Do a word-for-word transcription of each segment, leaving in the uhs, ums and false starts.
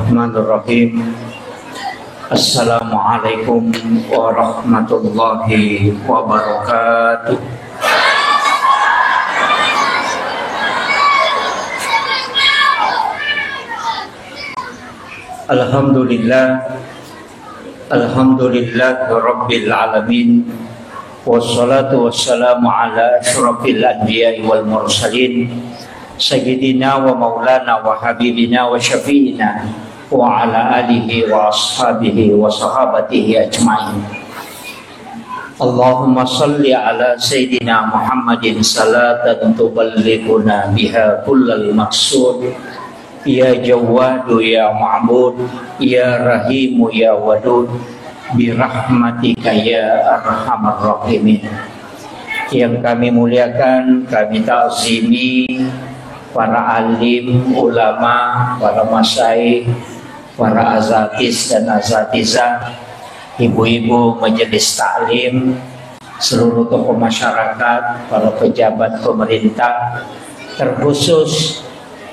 Bismillahirrahmanirrahim. Assalamualaikum warahmatullahi wabarakatuh. Alhamdulillah. Alhamdulillah Rabbil Alamin. Wassalatu wassalamu ala asyrafil anbiya'i wal mursalin, Sayyidina wa maulana wa habibina wa syafi'ina wa ala alihi wa ashabihi wa sahabatihi ajma'in. Allahumma salli ala Sayyidina Muhammadin salatan tuballighuna biha kullal maqsud. Ya Jawwadu ya Ma'bud, ya Rahimu ya Wadud, birahmatika ya arhamar rahimin. Yang kami muliakan, kami ta'zimi para alim, ulama, para masyayikh, para azatis dan azatizah, ibu-ibu majelis taklim, seluruh tokoh masyarakat, para pejabat pemerintah, terkhusus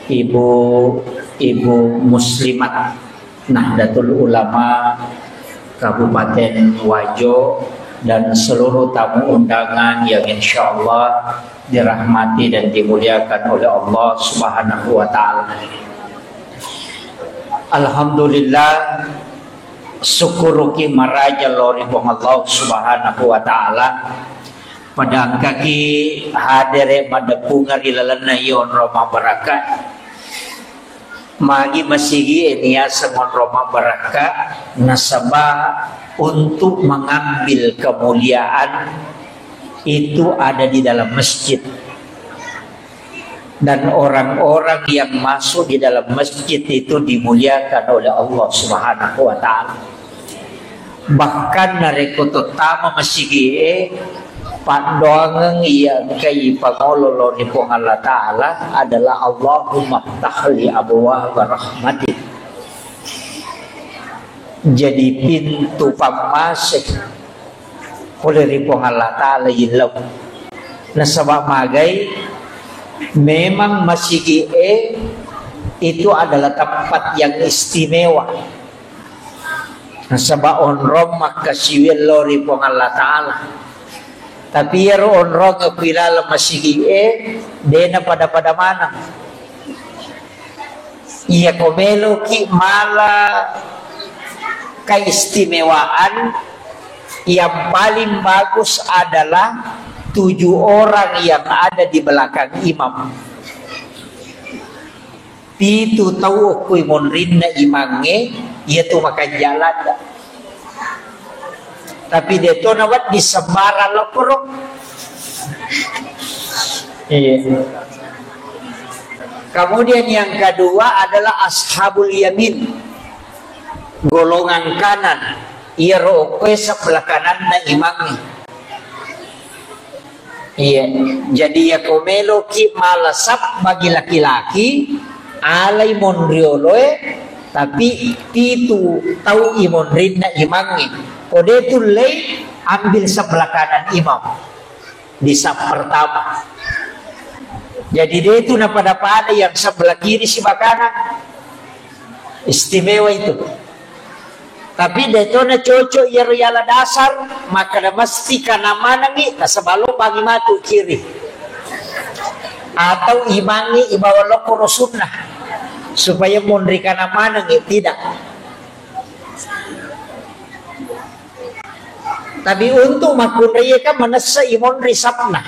ibu-ibu muslimat Nahdlatul Ulama Kabupaten Wajo, dan seluruh tamu undangan yang insyaallah dirahmati dan dimuliakan oleh Allah Subhanahu wa Ta'ala. Alhamdulillah, sukkuruki maraja lao ri Puang Allah Subhanahu wa Ta'ala, pada engkaki hadere maddeppungeng ri lalenna iya onrong mabbarakka. Magi masigi e niaseng onrong mabbarakka, nasaba untuk mengambil kemuliaan itu ada di dalam masjid. Dan orang-orang yang masuk di dalam masjid itu dimuliakan oleh Allah Subhanahu wa Ta'ala. Bahkan narekko tottama masigi e, paddoangeng iya engkai pangolo lao ri Puang Allah Ta'ala adalah, "Allahumma ftahli abwaaba rahmatik." Jadi pintu pammase pole ri Puang Allah Ta'ala yillau. Nasaba magai, memang masigi e itu adalah tempat yang istimewa. Nasaba onrong makkasiwiang lao ri Puang Allah Ta'ala. Tapi iyaro onrong ku ilaleng masigi e, de napada-pada maneng. Iya ko meloki mala keistimewaan, yang paling bagus adalah tujuh orang yang ada di belakang imam. Pitu tau okko monrinna imangnge, iyatu makanja ladde. Tapi de to nawedding sembarang lokkoro. Iya. Kemudian yang kedua adalah ashabul yamin, golongan kanan. Iyaro okkoe sebelah kananna imangnge. Iya, jadi iyako meloki mala sap bagi laki-laki, alai monrioloe, tapi pitu tau imonrinna imangnge. Ko de tullei, ambil sebelah kanan imam di sap pertama. Jadi de tu napada-pada yang sebelah kiri sibawa kanan. Istimewa itu. Tapi de to na cocok iyaro yala dasar, makkeda mesti kana manengngi, nasaba lobangngi matu kiri. Atau imangngi ibawa lokko ro sunnah, supaya monri kana manengngi, tidak. Tapi untuk makkunraie kan manessa imonri sapna.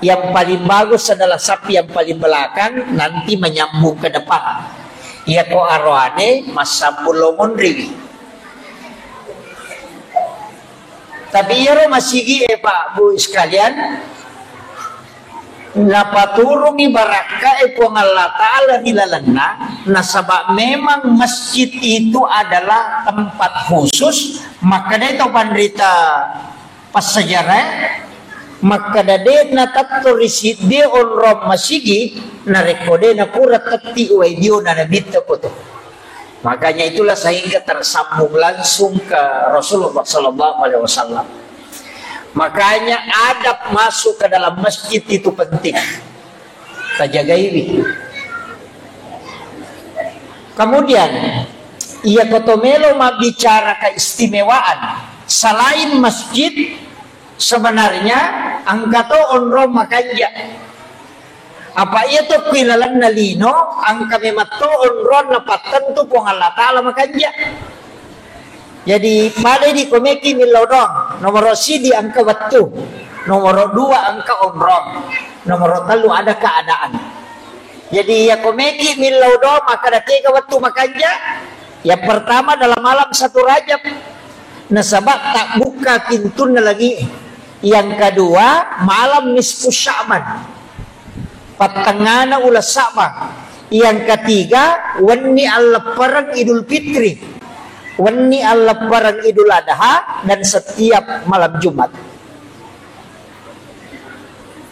Yang paling bagus adalah sap yang paling belakang, nanti menyambung ke depan. Iyako aroane massambung lo monriwi. Tapi iyaro masigi e, Pak, Bu sekalian, napaturungi barakka e Puang Allah Ta'ala ri lalenna, nasaba memang masjid itu adalah tempat khusus. Makkedai to panrita passejarae, makkeda de natetto ri siddi onrong masigi narekko de napura tetti wae diona nabitta koto. Makanya itulah sehingga tersambung langsung ke Rasulullah sallallahu alaihi wasallam. Makanya adab masuk ke dalam masjid itu penting. Tajagaiwi. Kemudian, Iya koto melo mabbicara keistimewaan, selain masjid, sebenarnya engka to onrong makanja. Apa iya to kui lalenna lino, engka memang to onrong napattentu Puang Allah Ta'ala makanja. Jadi, pada di komeki millau doang. Nomor sidi engka wettu. Nomor dua engka onrong. Nomor tellu ada keadaan. Jadi, ya komeki millau doang, maka ada tiga wettu makanja. Yang pertama dalam malam satu Rajab. Nasaba tak buka pintunna lagi. Yang kedua, malam nisfu Sya'ban. Pattengngana uleng Sa'ban. Yang ketiga, wenni alleppereng Idul Fitri, wenni alleppereng Idul Adha, dan setiap malam Jumat.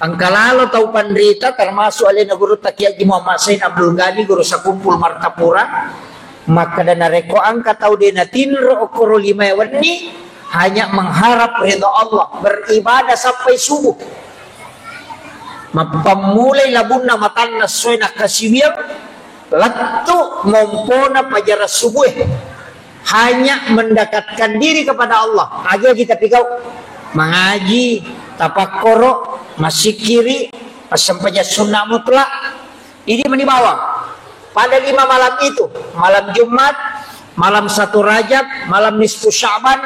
Engka lalo tau panrita, termasuk alena gurutta Kiai Haji Muhammad Said Abdul Ghani, guru sakumpul Martapura, makkeda narekko engka tau de natinro okkoro lima wenni, hanya mengharap ridho Allah, beribadah sampai subuh. Mappammulai labunna matanna essoe nakkasiwiang, lettu mompona pajara subuh. Hanya mendekatkan diri kepada Allah. Agi-agi tapigau. Mangaji, tapakkoro, massikkiri, passempajang sunnah mutlak. Idi meni bawang. Pada lima malam itu, malam Jumat, malam satu Rajab, malam nisfu Sya'ban,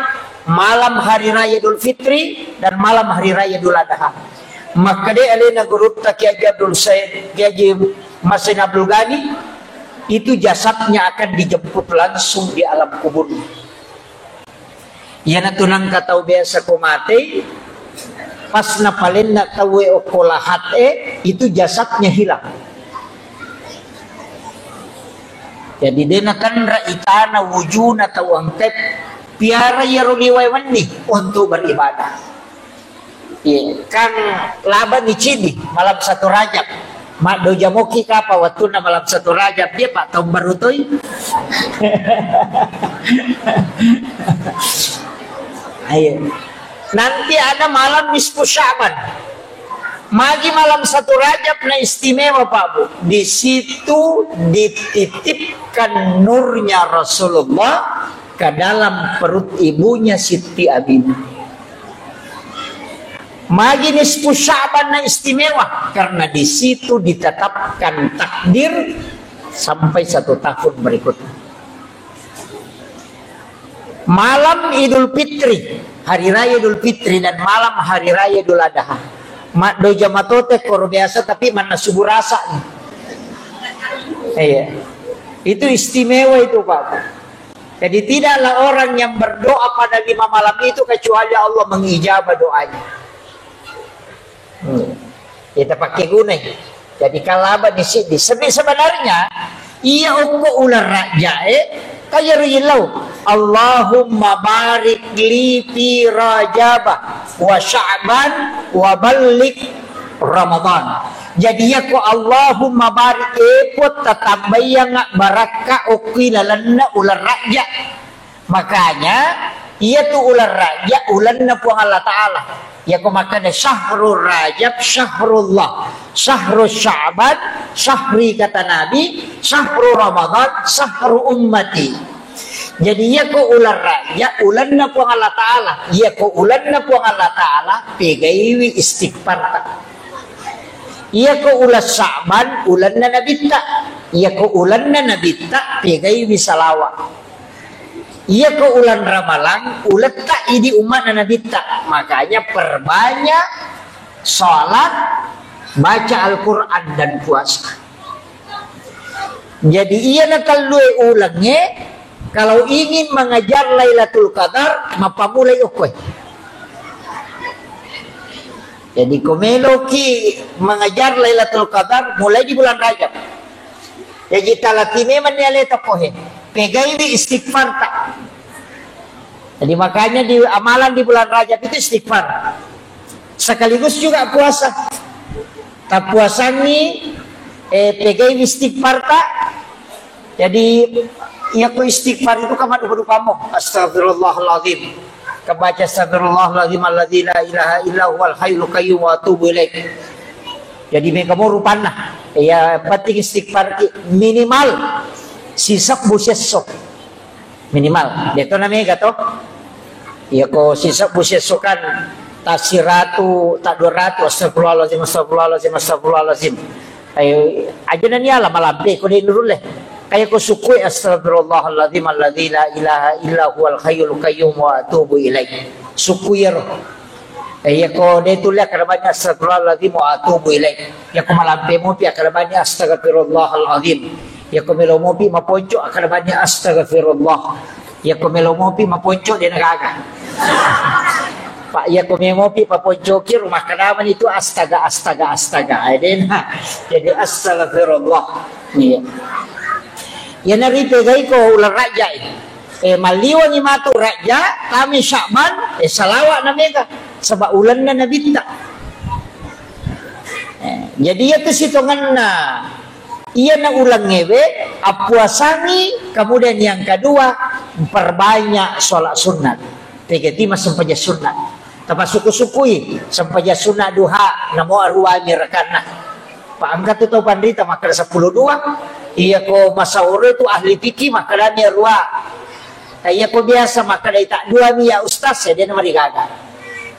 malam hari raya Idul Fitri, dan malam hari raya Idul Adha. Makkeda alena gurutta Kiai Haji Abdul Said, Kiai Haji Masin Abdul Ghani, itu jasadnya akan dijemput langsung di alam kuburnya. Iyanatu nengka tau biasa ko matei, pas napalenna tauwe okko lahat e, itu jasadnya hilang. Jadi de nakenra itana wujuna tau engka e, piara iyaro liwae wenni untuk beribadah. Iya, kan laba ni cidi malam satu Rajab. Maddoja moki kapa wettunna malam satu Rajab, dia Pak, tahun baru toi. Ayo. Nanti ada malam nisfu Sya'ban. Magi malam satu Rajab na istimewa, Pak Bu. Di situ dititipkan nurnya Rasulullah ke dalam perut ibunya Siti Aminah. Magi nisfu Sya'ban na istimewa, karena di situ ditetapkan takdir sampai satu tahun berikutnya. Malam Idul Fitri, hari raya Idul Fitri dan malam hari raya Idul Adha. Maddoja matote koro biasa, tapi manna subuh rasa nih. Iya. Itu istimewa itu, Pak. Jadi, tidaklah orang yang berdoa pada lima malam itu kecuali Allah mengijabah doanya. Hmm. Kita pakai guna. Jadi, kalaba di sini. Sebe-, sebenarnya, iya okko uleng Rajab e, kaya rilau. Allahumma barik li fi Rajaba wa Sya'ban wa ballik Ramadan. Jadi, iya ko Allahumma barik, e Puang, tatambayang barakka okki lalenna uleng Rajab. Makanya, iya tu uleng Rajab, ulenna Puang Allah Ta'ala. Iya ko makkeda syahrul Rajab, syahrullah. Syahrul Sya'ban, syahri kata Nabi, syahrul Ramadan, syahru ummati. Jadi, iya ko uleng Rajab, ulenna Puang Allah Ta'ala. Iya ko ulenna Puang Allah Ta'ala, pegaiwi istighfar. Iya ko uleng Sya'ban, ulenna Nabitta. Iya ko ulenna Nabitta, pegaiwi salawat. Iya ko uleng Ramalang, uletta idi ummana Nabitta. Makanya perbanyak salat, baca Al-Quran dan puasa. Jadi, iya na tellue ulengnge, kalau ingin mengejar Lailatul Qadar, mappamulai okkoe. Jadi, ko meloki mengejar Lailatul Qadar, mulai di bulan Rajab. Jadi, talati memang ni aleta pohe. Pegaiwi istighfar tak. Jadi, makanya di amalan di bulan Rajab itu istighfar. Sekaligus juga puasa. Tapuasangi, eh, pegai istighfar ta. Jadi, iya ko istighfar itu kama dupa-dupamu. Astagfirullahaladzim. Kebaca astagfirullahaladzim alladzi la ilaha illa huwal hayyul qayyum wa atubu ilaih. Jadi, mega mo rupanna. Ya, penting istighfar ki minimal sisebbu sesso. Minimal, de to na mega to. Iya ko sisebbu siesso kan, ta siratu, ta dua ratu, astagfirullahalazim, astagfirullahalazim, astagfirullahalazim. Ayo, aja na niala malampe ko de nurulle. Kaya ko sukue, astagfirullahalazim alladzi la ilaha illa huwal hayyul qayyum wa atubu ilaih. Suku iyaro. Eh, iya ko de tulle akkeda bani astagfirullahalazim wa atubu ilaih. Iya ko malampe mopi akkeda bani astagfirullahalazim. Iya ko melo mopi maponco akkeda bani astagfirullah. Iya ko melo mopi maponco de na gaga. Pak, iya ko melo mopi maponco ki rumah kedamani itu astaga, astaga, astaga. Eh, de na. Jadi astagfirullah. Iya. Iya na ripegai ko uleng Rajai. Eh, malliwengi matu Rajja, tami Sya'ban, eh, salawa na mega. Saba ulenna Nabitta. Eh, jadi iya tu sitongenna. Iya na ulengngewe, appuasangi, kemudian yang kedua, perbanyak sholat sunat. Tegati massempajang sunat. Tapasukku-sukkui, sempajang sunat duha, namo aruami rakanna. Pa engka tu tau panrita makkeda seppulo dua. Iya ko masahoro itu ahli fikih makkedani arua. Nah, iya ko biasa makkedai tak dua mi ya ustaz, ya de na marigaga.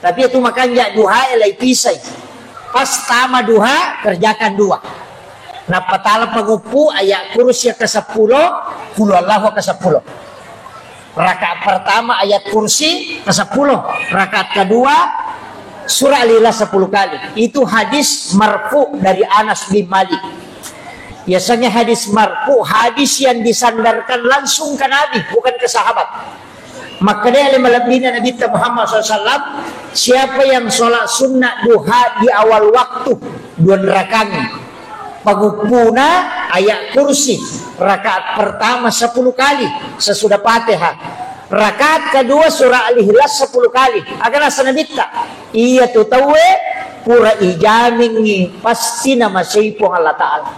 Tapi itu makanja duha e lai pisai. Pas tama duha, kerjakan dua. Nappa tala panguppu ayat kursi ke sepuluh, qul huwallahu ke sepuluh. Rakaat pertama ayat kursi ke sepuluh, rakaat kedua surah Al-Ikhlas sepuluh kali. Itu hadis marfu dari Anas bin Malik. Biasanya hadis marfu, hadis yang disandarkan langsung ke Nabi, bukan ke sahabat. Makkedai ale malebbina Nabitta Muhammad sallallahu alaihi wasallam, siapa yang sholat sunnah duha di awal waktu, dua rakaat, panguppuna ayat kursi, rakaat pertama sepuluh kali sesudah Fatihah, rakaat kedua surah Al-Ikhlas sepuluh kali. Aga naseng Nabitta, iya tu tauwe pura ijamingi pasti namasei Puang Allah Ta'ala.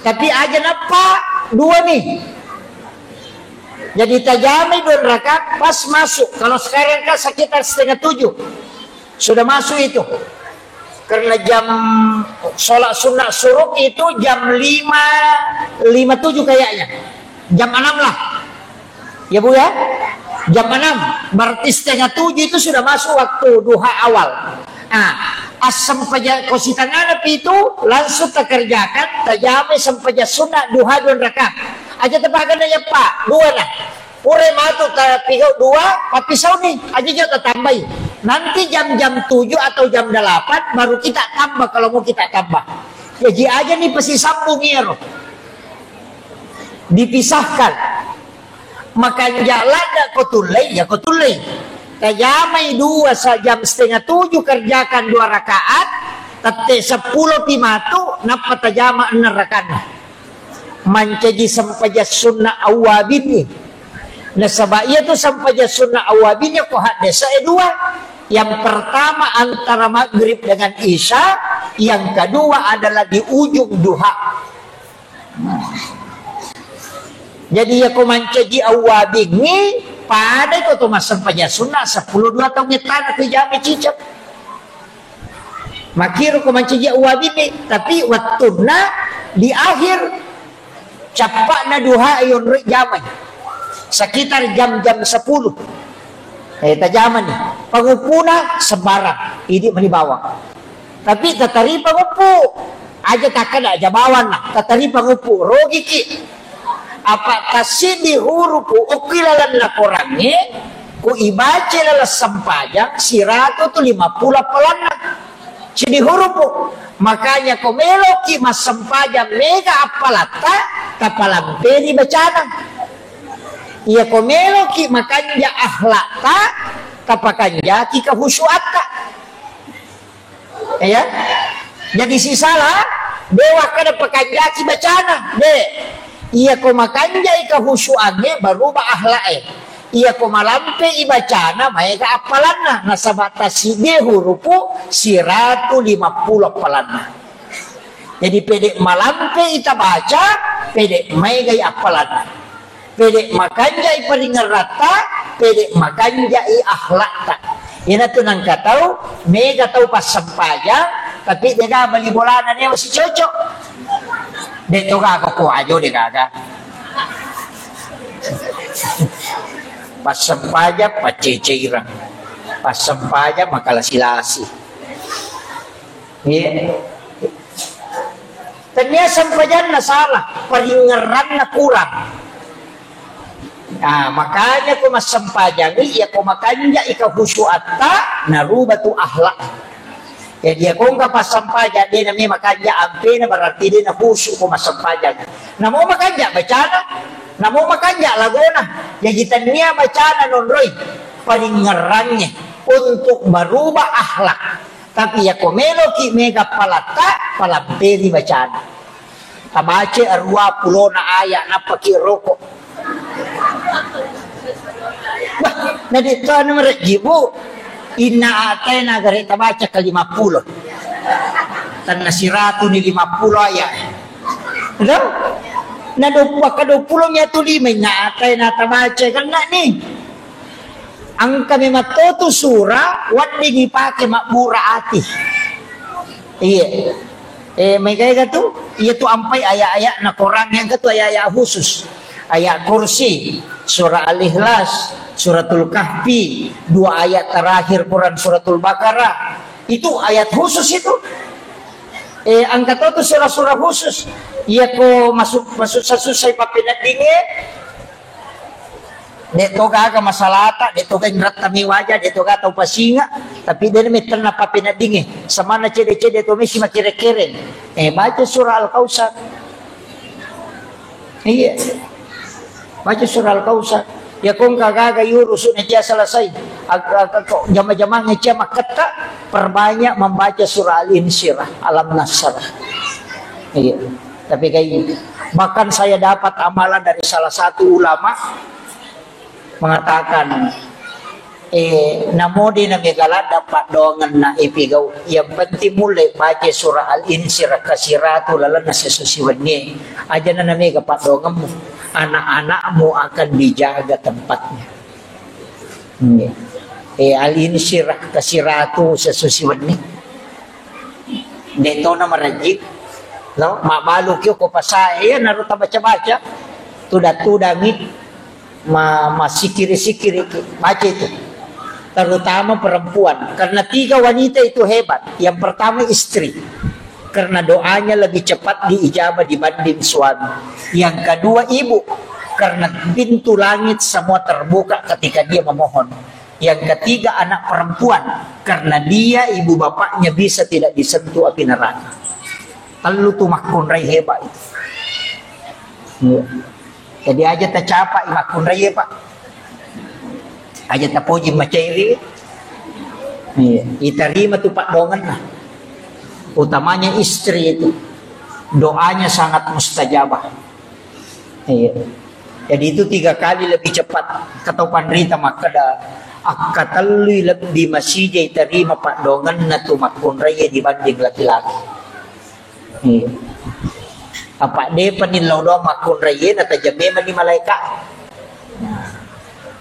Tapi aja nappa dua mi. Jadi tajamai dua rakaat pas masuk. Kalau sekarang kan sekitar setengah tujuh sudah masuk itu. Karena jam sholat sunnah syuruk itu jam lima lima tujuh kayaknya. Jam enam lah. Ya, Bu, ya? Jam enam, berarti setengah tujuh itu sudah masuk waktu duha awal. Nah, assempajang ko sitangana pi itu langsung takerjakan, tajamai sempajang sunnah duha dua rakaat. Aja tapaganna ya, Pak, dua nah. Pura matu tapigau dua, pappisau ni. Aja jo tatambai. Nanti jam-jam tujuh atau jam delapan baru kita tambah kalau mau kita tambah. Jadi aja ni pasti sambung iyaro. Dipisahkan. Makanja ladda ko tullei, ya ko tullei. Tajamai dua sa-, jam setengah tujuh kerjakan dua rakaat, tette seppulo pi matu, nappa tajama enneng rakanna. Mancaji sempajang sunnah awwabin ni. Nasaba iya tu sempajang sunnah awwabin ya ko haddesa e dua. Yang pertama antara maghrib dengan isya, yang kedua adalah di ujung duha. Jadi iya ko mancaji awwabingngi, padai ko to massempajang sunnah seppulo dua taung ettana ko ijami cicak. Makkiro ko mancaji awwabingngi, tapi wettunna di akhir cappa'na duha yonroi jamai. Sekitar jam-jam sepuluh. Eh, tajamani. Panguppuna sembarang. Idi mani bawang. Tapi tataripa nguppu. Aja takkeda aja bawang na. Tataripa nguppu. Rogiki. Apa tassiddi hurupu okki lalenna korangnge, ku ibaca laleng sempajang, siratu tu lima puluh appalanna. Siddi hurupu. Makanya ko meloki massempajang mega appalatta, tapalampeni bacana. Iya ko meloki makanja akhlakta, tapakanjaki kehusuatta. Ya. Jadi sisala, de wakkeda pakanjaki bacana, de. Iya ko makanjai kehusuangnge, berubah akhlak e. Iya ko malampe i bacana, maega appalanna. Nasaba tassiddi hurupu siratu lima puluh appalanna. Jadi pede malampe i tabaca, pede maegai appalanna. Pede makanjai paringerratta, pede makanjai akhlakta. Iyanatu nangka tau, mega tau passempajang, tapi dega bali bolana newa sicocok. De to gaga ko ajo de gaga. Passempajang paccecerang. Passempajang makalasi-lasi. Iya. Tennia sempajanna salah, paringngeranna kurang. Ah, makanya ko massempajangi, iya ko makanjai kehusuatta, naruba tu akhlak. Jadi, iya ko engka passempajang, de nami makanja ampena, berarti de na khusyuk ko massempajang. Namo makanja bacana, namo makanja lagona. Jadi, tennia bacana nonroi, paringngerangnge untuk merubah akhlak. Tapi iya ko meloki mega palatta, palampeni bacana. Tabaca arua pulona ayat, nappaki roko. Bah, na de to anu marejji, Bu. Inna a'taina gare tabaca ke lima puluh. Tanna siratu ni lima puluh ayat. Betul? Na dua puluh, ke dua puluh mi atu lima, inna a'taina tabaca kena ni. Engka memang to tu sura wedding ipake mabbura ati. Iya. Eh, mega-ega tu, iya tu ampai ayat-ayat na Quran yang ketu ayat-ayat khusus. Ayat kursi, surah Al-Ikhlas, suratul Kahfi, dua ayat terakhir Quran suratul Baqarah. Itu ayat khusus itu. Eh, engka to tu surah-surah khusus. Iya ko masuk, masuk susah-susah ipapeneddinge, de to gaga masalata, de to gaga inrattami waja, de to gaga tau pasinga, tapi de mettenna papeneddinge. Semanna cede-cede to mesi makere-kere. Eh, baca surah Al-Kautsar. Iya. Baca surah Al-Kautsar. Ya ko engka gaga yurusu ne cia selesai. Ag-, ag-, ko jama-jamang ne cia makketta, perbanyak membaca surah Al-Insyirah, Alam Nasrah. Iya. Tapi kayak gini. Bahkan saya dapat amalan dari salah satu ulama mengatakan, eh, namo de na mega ladda paddoangenna ipigau. Yang penting mulle baca surah Al-Insyirah kasiratu lalenna sesusi wenni. Aja na mega paddoangemmu. Anak-anakmu akan dijaga tempatnya. Iya. Eh, Al-Insyirah kasiratu sesusi wenni. De tona marejji. No, mabbalu kio ko pasae, iya naro tabaca-baca. Tuda-tudami, ma-, masikiri-sikiri ki. Baca itu. Terutama perempuan. Karena tiga wanita itu hebat. Yang pertama istri. Karena doanya lebih cepat diijabah dibanding suami. Yang kedua ibu. Karena pintu langit semua terbuka ketika dia memohon. Yang ketiga anak perempuan, karena dia ibu bapaknya bisa tidak disentuh api neraka. Tellu tu makkunrai hebat itu. Iya. Jadi aja tacapai makkunrai, Pak. Aja tapoji macairi. Iya. Itarima tu paddoangenna. Utamanya istri itu. Doanya sangat mustajabah. Iya. Jadi itu tiga kali lebih cepat. Katau panrita makkeda, akkatellui lebbi masijai tarima paddoangenna tu makkunraie dibanding laki-laki. Iya. Apa depa ni lao doang makkunraie, natajang memang ni malaika.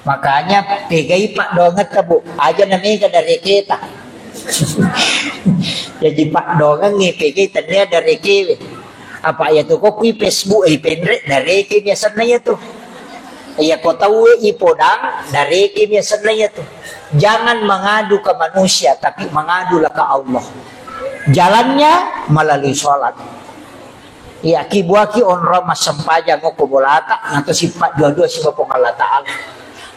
Makanya pegai paddoangetta, Bu, aja na mega dareketa. Jadi paddoangengnge pegai tennia darekewe. Apa iya tu ko kui Facebook, eh, penre, dareke biasanna iya tu. Iya ko tauwe ipodang, dareke biasanna iya tu. Jangan mengadu ke manusia, tapi mengadulah ke Allah. Jalannya melalui sholat. Iya, kibuaki onrong massempajang ko bolata, nato sippa dua-dua siba Puang Allah Ta'ala.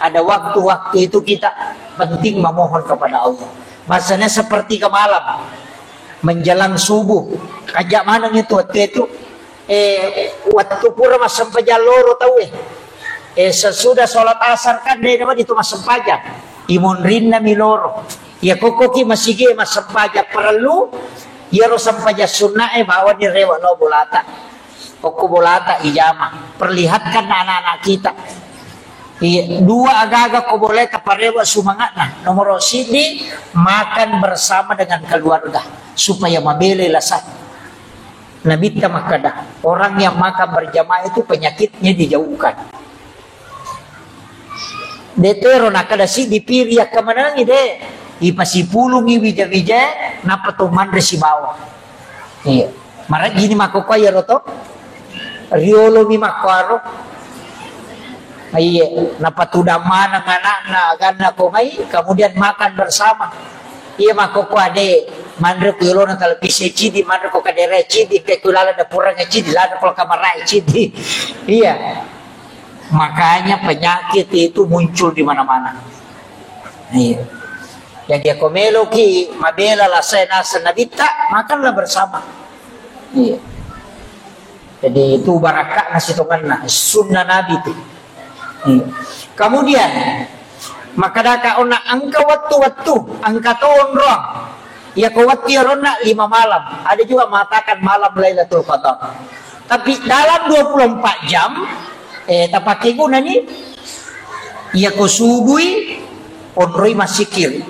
Ada waktu-waktu itu kita penting memohon kepada Allah. Bahasanya sepertiga malam, menjelang subuh. Kaja maneng itu waktu itu. Eh, waktu pura massempajang loro tauwe. Eh, sesudah sholat asar kan de' namani tu massempajang. Imonrinna mi loro. Iya kokkoki masigi massempajang parellu, iyaro sempajang sunnae bawani rewe lao bolata. Kokko bolata ijama. Perlihatkan anak-anak kita. Iya, dua agaga ko boleh taparewa sumanga'na. Nomor sidi, makan bersama dengan keluarga supaya mabele lasa. Nabitta makkeda, orang yang makan berjamaah itu penyakitnya dijauhkan. De' tero nakkeda siddi piri yakkamanengi de'. Ipasipulungi wija-wijae, nappa to manre sibawa. Iya. Marejjini makkokkoe iyaro to. Riolomi makkuaro. Iya, napatudang maneng anakna, aganna ko mai, kemudian makan bersama. Iya, makkokko ade, manre ku yolona televisi cidi, manre ko kadere cidi, ke ku lala dapurang cidi, lala ko kamar cidi. Iya. Makanya penyakit itu muncul di mana-mana. Iya. Jadi, ako meloki mabela lasai naseng nabitta, makanlah bersama. Iya. Jadi, itu barakakna sitongenna, sunnah Nabi itu. Iya. Kemudian, makadaka onna engka wettu-wettu, engka to onroang. Iya, ko wettu iyaronna lima malam. Ada juga mengatakan malam Lailatul Qadar. Tapi dalam dua puluh empat jam, eh, tapake gunani, iya ko subui, onroi massikir.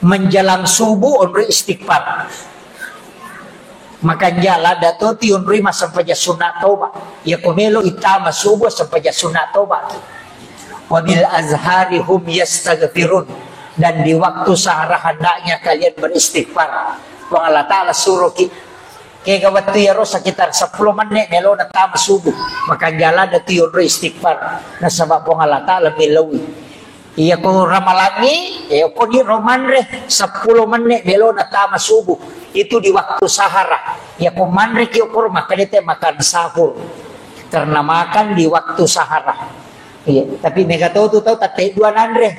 Menjelang subuh, onroi istighfar. Makanja ladda to ti onroi massempajang sunna toba. Iya ko melo ittama subuh sempajang sunna toba. Wabil azhari hum yastaghfirun. Dan di waktu sahara hendaknya kalian beristighfar. Puang Allah Ta'ala suruh ki. Kega wettu iyaro sekitar seppulo menit melona tama subuh. Makanja ladda tu yonro istighfar. Nasaba Puang Allah Ta'ala melaui. Iya ko ramalangi, iya ko ni romanre seppulo menit melona tama subuh. Itu di waktu sahara. Iya ko manre ki okor makan itu makan sahur. Karena makan di waktu sahara. Iya, tapi mega to tu tau tette dua nanre.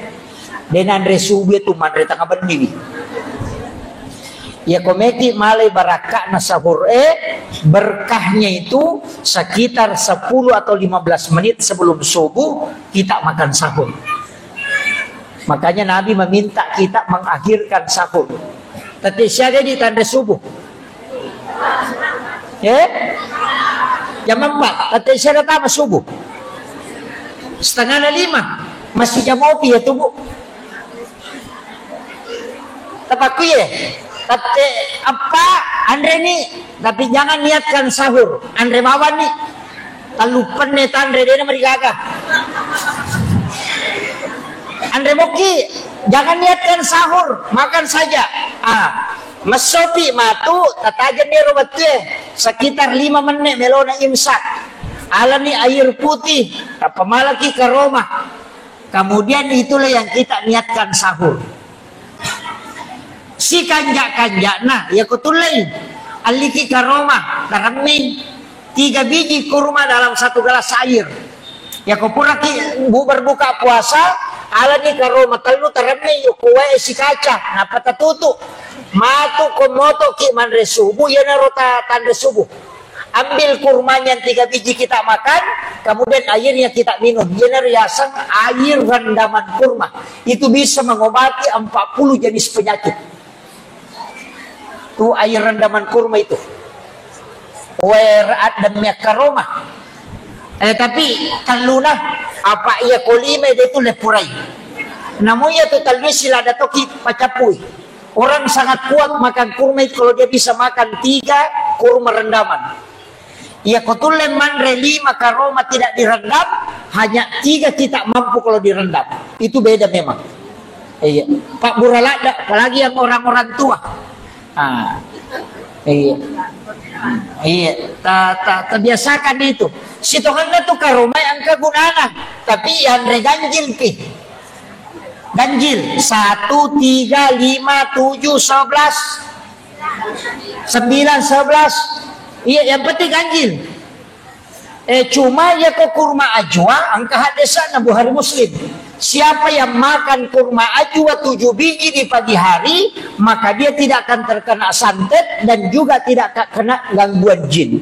De nanre subuh itu manre tengah benni. Iya, komeki malai barakka'na sahur, eh, berkahnya itu sekitar sepuluh atau lima belas menit sebelum subuh kita makan sahur. Makanya Nabi meminta kita mengakhirkan sahur. Tette siaga di tanre subuh. Eh? Jam empat, tette siaga tama subuh. Setengah na lima, masih jam opi ya tubuh. Tapakku ye, tette apa, anre ni, tapi jangan niatkan sahur, anre bawang ni. Talluppenne tanre, dena marigaga. Anre mokki, jangan niatkan sahur, makan saja. Ah, messopi matu, tatajenni ro wettue, sekitar lima menit melona imsak. Alani air putih, tappa malaki karoma. Kemudian itulah yang kita niatkan sahur. Sikanja-kanjana, ya kutullei. Alliki karoma, taremmei tiga biji kurma dalam satu gelas air. Ya ko puraki bu-, berbuka puasa, alani karoma tellu taremmei, yo kuwae sikaca, nappa tatutu. Matu ko motoki manre subuh, iyanaro ta-, tanre subuh. Ambil kurmanya yang tiga biji kita makan, kemudian airnya kita minum. Iyanaro yaseng air rendaman kurma. Itu bisa mengobati empat puluh jenis penyakit. Tu air rendaman kurma itu. Wer adem ya karoma. Eh, tapi telluna apa iya kolima dia tu lepurai. Namun ya tu tellu sila datoki pacapui. Orang sangat kuat makan kurma itu kalau dia bisa makan tiga kurma rendaman. Iya, ko tulle manre lima karoma tidak direndam, hanya tiga kita mampu kalau direndam. Itu beda memang. Iya. Pak Buraladda, apalagi yang orang-orang tua. Ah. Iya. Iya. Ta, ta, terbiasakan itu. Sitongenna tu karoma yang kegunaan, tapi yang reganjil pi. Ganjil, satu, tiga, lima, tujuh, sebelas, sembilan, sebelas. Iya, yang penting ganjil. Eh, cuma ya ko kurma ajwa, engka hadesana Bukhari Muslim. Siapa yang makan kurma ajwa tujuh biji di pagi hari, maka dia tidak akan terkena santet dan juga tidak akan kena gangguan jin.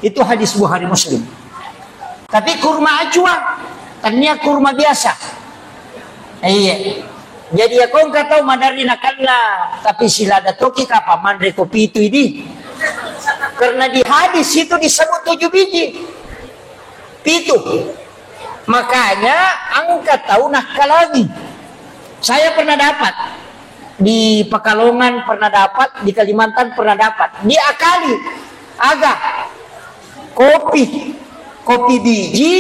Itu hadis Bukhari Muslim. Tapi kurma ajwa, tania kurma biasa. Iya. Jadi ya kau engka tau maderri nakanna, tapi silada toki kapa manre ko pitu ini. Karena di hadis itu disebut tujuh biji. Pitu. Makanya engka tau nakkalangi. Saya pernah dapat di Pekalongan, pernah dapat di Kalimantan, pernah dapat. Diakali. Aga? Kopi. Kopi biji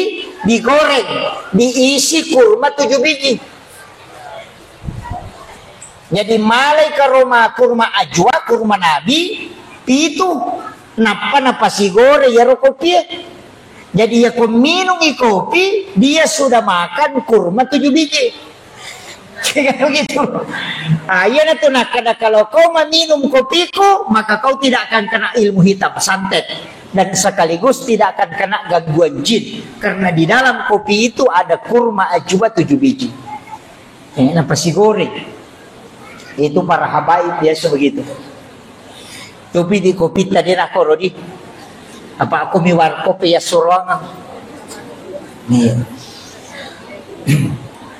digoreng, diisi kurma tujuh biji. Jadi malai karoma kurma ajwa, kurma nabi, pitu. Nappa napasigoreng iyaro kopie. Jadi, ya ko minum i kopi, dia sudah makan kurma tujuh biji. Kan begitu. Ah, iya na tu nakkeda, kalau kau meminum kopiku, maka kau tidak akan kena ilmu hitam, santet. Dan sekaligus tidak akan kena gangguan jin. Karena di dalam kopi itu ada kurma ajuba tujuh biji. Eh, napasi goreng. Itu para habaib biasa begitu. Tapi di kopi tadi nak korodi. Apa aku mi warkop ya suruang. Iya.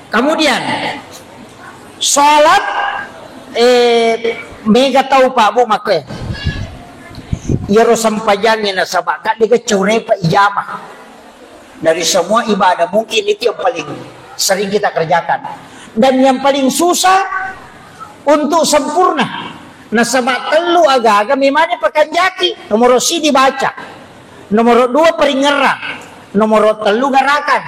Kemudian, salat, eh, mega tau Pak Bu makke. Iyaro sempajangnge nasaba kadde ga caurepa ijama. Dari semua ibadah mungkin itu yang paling sering kita kerjakan. Dan yang paling susah untuk sempurna. Nasaba tellu aga-aga memang pakanjaki. Nomor siji baca. Nomor dua peringerang. Nomor tellu garakan.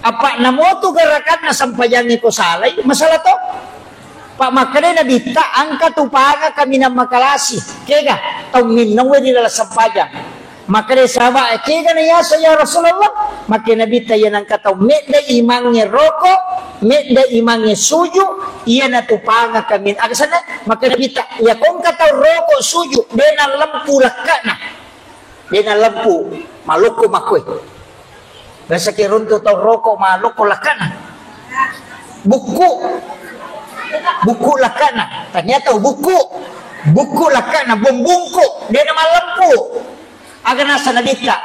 Apa namotu garakanna sempajangnge ko salai, masalah to. Pak makkeda Nabitta, engka tu panga kaminang makalasi. Kega, tau minnaue ri dalam sempajang. Makkeda sahabat, kega na yaseng ya Rasulullah? Makkeda Nabitta, iya nengka tau medda imangnge roko, medda imangnge suju, iya na tu panga kamin-, aga senna? Makkeda Nabitta, iya ko engka tau roko suju, de na lempu lekkana. De na lempu, malokko makkoi. Biasa ki runtu tau roko malokko lakkana. Bukku. Bukku lakkana. Tania tau bukku. Bukku lakkana, bombungku. De na malempu. Aga nasa Nabitta,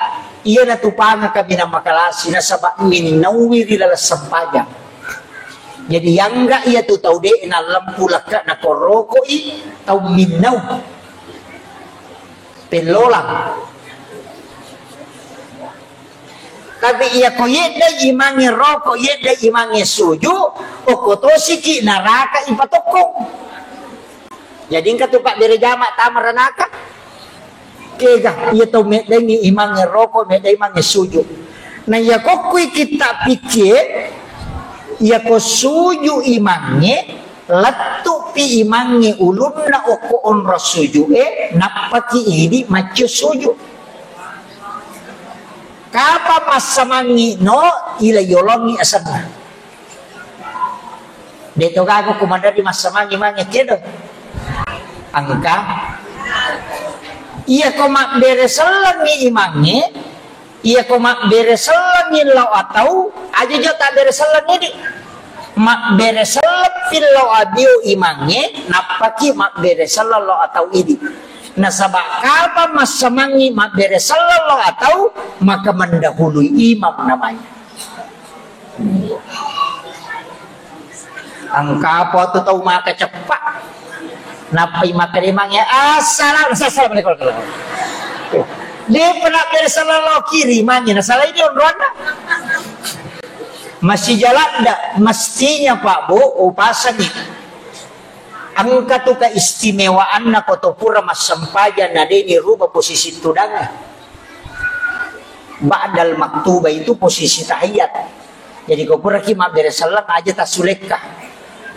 iya na tu panga kaminang makalasi nasaba minnaui ri laleng sempajang. Jadi, yangga iya tu tau de na lempu lakkana ko rokoi, tau minnau. Pellolang. Tapi iya ko yedda imangnge roko, yedda imangnge suju, okko tosiki naraka ipatokkong. Jadi engka tu pabbere jama tama ranaka. Kega, iya tau meddengngi imangnge roko, medda imangnge suju. Na iya kokkui kitta pikkie, iya ko suju imangnge, lettupi imangnge ulunna okko onrong sujue, nappaki idi maccio suju. Kapang massamangngi no, ila yolongngi asenna. De to gaga ko maderri massamangngi mange kedo. Engka. Iya ko mabbere sellengngi imangnge, iya ko mabbere sellengngi lao atau, aja jo tabbere sellengngi di. Mabbere selleng fillau abio imangnge, nappaki mabbere selleng lao atau idi. Nasaba kapang massamangngi mabbere selleng lao atau, maka mendahului imam namanya. Engka apa tu tau maka ceppa. Nappai makkeda mange, "Assalam-, assalamualaikum." Dia pernah beri salah lo kiri mange, na salah ini onroanna. Masih jalan ndak? Mestinya Pak Bu, upasangi. Engka tu keistimewaanna ko to pura massempajang na de ni rubah posisi tudangnge. Ba'dal maktubah itu posisi tahiyat. Jadi ko puraki mabbere selleng aja tassulekka.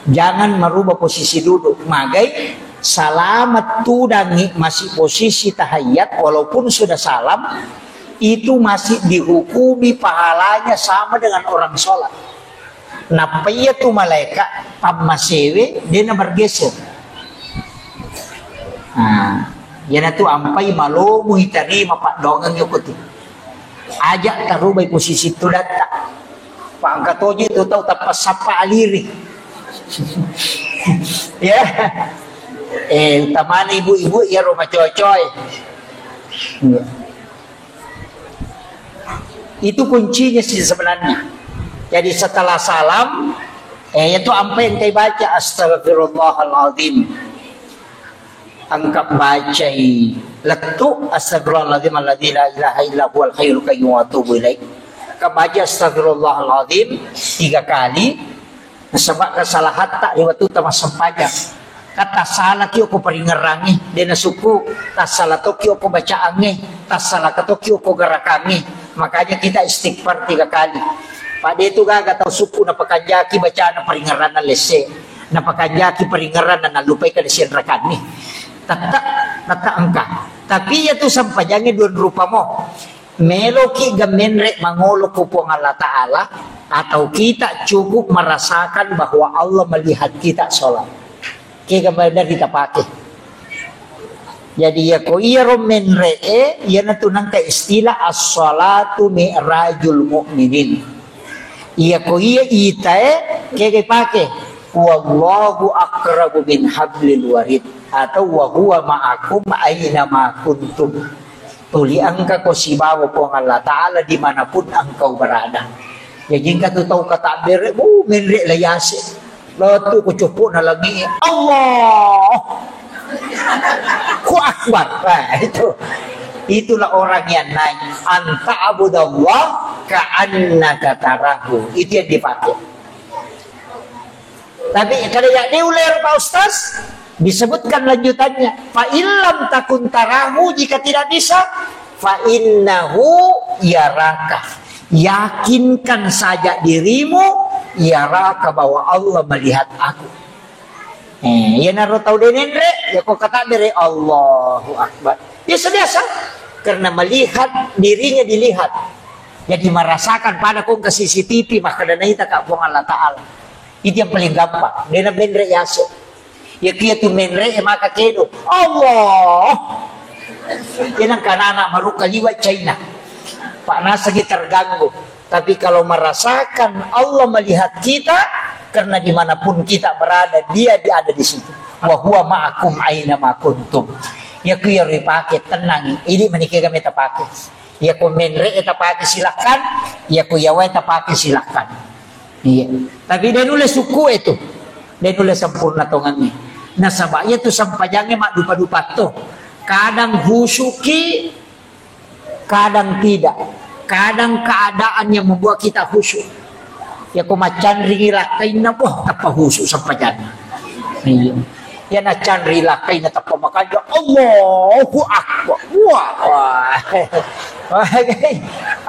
Jangan merubah posisi duduk. Magai salamat tudangngi masih posisi tahiyat walaupun sudah salam, itu masih dihukumi pahalanya sama dengan orang sholat. Nappa iya tu malaeka pammasewe de na bergeser. Nah, iyanatu ampai malomo itarima paddoangeng yoko tu. Aja tarubai posisi tudatta. Pangka toje tu tau tappa sappa aliri. Ya. Eh, utamana ibu-ibu ya rumah coy-coy. Iya. Itu kuncinya sih sebenarnya. Jadi setelah salam, eh, itu ampai engkai baca, "Astagfirullahaladzim." Engka bacai lettu, "Astagfirullahaladzim alladzi la ilaha illa huwal hayyul qayyum wa atubu ilaih." Engka baca, "Astagfirullahaladzim," tiga kali, nasaba kesalahatta ri wettu tamassempajang. Ka tassalaki okko paringerrangnge, de nasukku, tassala tokki okko bacaangnge, tassala tokki okko gerakangnge. Makanya kita istighfar tiga kali. Pada itu gaga tau sukku napakanjaki bacana paringerranna lesse, napakanjaki paringerranna nallupai kada sianrakanni. Tetta, tetta engka. Tapi iya tu sempajangnge dua rupa mo. Meloki ga menre mangolo ko Puang Allah Ta'ala, atau kita cukup merasakan bahwa Allah melihat kita sholat? Kega menre tapake. Jadi, iya ko iyaro menre e, iyanatu nangka istilah as-salatu mi'rajul mu'minin. Iya ko iya ita e, kega pake? Wallahu aqrabu min hablil warid atau wa huwa ma'akum aina ma kuntum. Tuli engka ko sibawa Puang Allah Ta'ala dimanapun engkau berada. Jaji engka tu tau katabbere, uh, menre la yase. Lettu ko coppo na langi, Allah. Ku akbar. Nah, itu. Itulah orang yang naik. Anta abudallah ka'annaka tarahu. Itu yang dipakai. Tapi kada ya diuler, Pak Ustaz, disebutkan lanjutannya. Fa illam takun tarahu, jika tidak bisa, fa innahu yaraka. Yakinkan saja dirimu, yaraka, bahwa Allah melihat aku. Eh, iyanaro tau de nenre, ya ko katabbere, Allahu Akbar. Biasa-biasa, karena melihat dirinya dilihat. Jadi merasakan pada kong ke C C T V, maka dana ita ka Puang Allah Ta'ala. Itu yang paling gampang. Dena menre yaso. Ya kia tu menre, ya maka kedo. Allah. Jangan karena anak maruka liwat China. Pak Nasri terganggu. Tapi kalau merasakan Allah melihat kita, karena dimanapun kita berada, dia, dia ada di situ. Wa huwa ma'akum aina ma kuntum. Ya ku ya ripake, tenang. Ini menikah kami tapake. Ya ku menre tapake, silakan. Ya ku yawa tapake, silakan. Iya. Tapi de nulle sukku itu. De nulle sempurna tongannya. Nasaba iya tu sampajangnge maddupa-dupa to. Kadang husuki, kadang tidak. Kadang keadaan yang membuat kita khusyuk. Ya, ko maccanringi lakkainna, wah, tappa khusyuk sampajanna. Iya. Ya, naccanri lakkainna tappa makanja, Allahu Akbar. Wah, wah. Wah,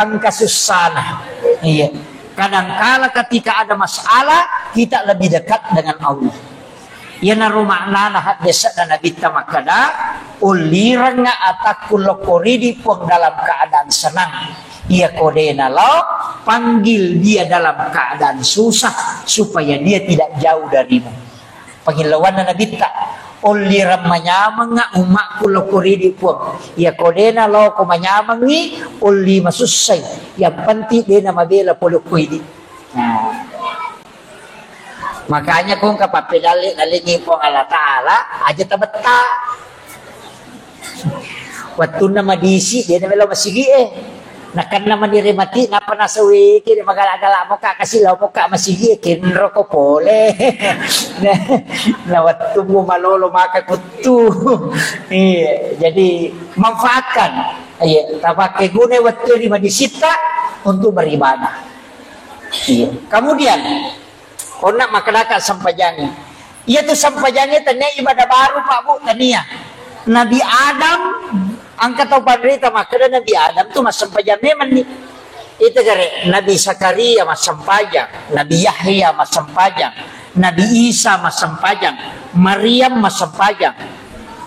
engka sussana. Iya. Kadangkala ketika ada masalah, kita lebih dekat dengan Allah. Iyanaro maknana haddese'na Nabitta makkeda, "Ullirengnga atakku lokko ridi Puang dalam keadaan senang. Iya ko de nalo, panggil dia dalam keadaan susah supaya dia tidak jauh darimu." Pangillauanna Nabitta, "Ullireng manyamengnga ummakku lokko ridi Puang. Iya ko de nalo ko manyamengngi, ulli masussai. Yang penting de namabela pole ko idi." Nah. Makanya kong kapappedalle nalengi Puang Allah Ta'ala, aja tabetta. Wettunna madisi, de namelo masigi e. Nakenna manire mati, napa nasawe kiri magala-gala moka kasi lao moka masigi e, kenro ko pole. Na wettummu malolo maka kuttu. Iya, jadi manfaatkan. Iya, tapake guna wettu ri madisitta untuk beribadah. Iya. Kemudian, onna makkedaka sempajangnge. Iya tu sempajangnge tania ibadah baru, Pak Bu, tania. Nabi Adam, engka tau panrita makkeda Nabi Adam tu massempajang memang ni. Itu gare Nabi Zakaria massempajang, Nabi Yahya massempajang, Nabi Isa massempajang, Maryam massempajang.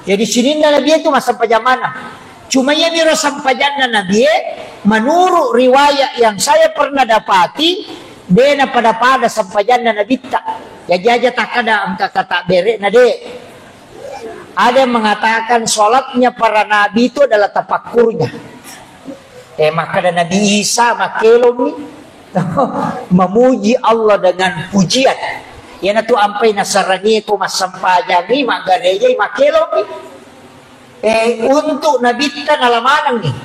Jadi sininna Nabi itu massempajang mana? Cuma iyamiro sempajanna Nabie, menurut riwayat yang saya pernah dapati, de napada-pada sempajanna Nabitta. Jaji aja takkada engka kata berekna, de. Ada yang mengatakan sholatnya para nabi itu adalah tafakkurnya. Eh, makkada Nabi Isa makkelommi memuji Allah dengan pujian. Iyanatu ampai nasarani ko massempajangi, maggarejai, makkelommi. Eh, untuk Nabitta nala manengngi.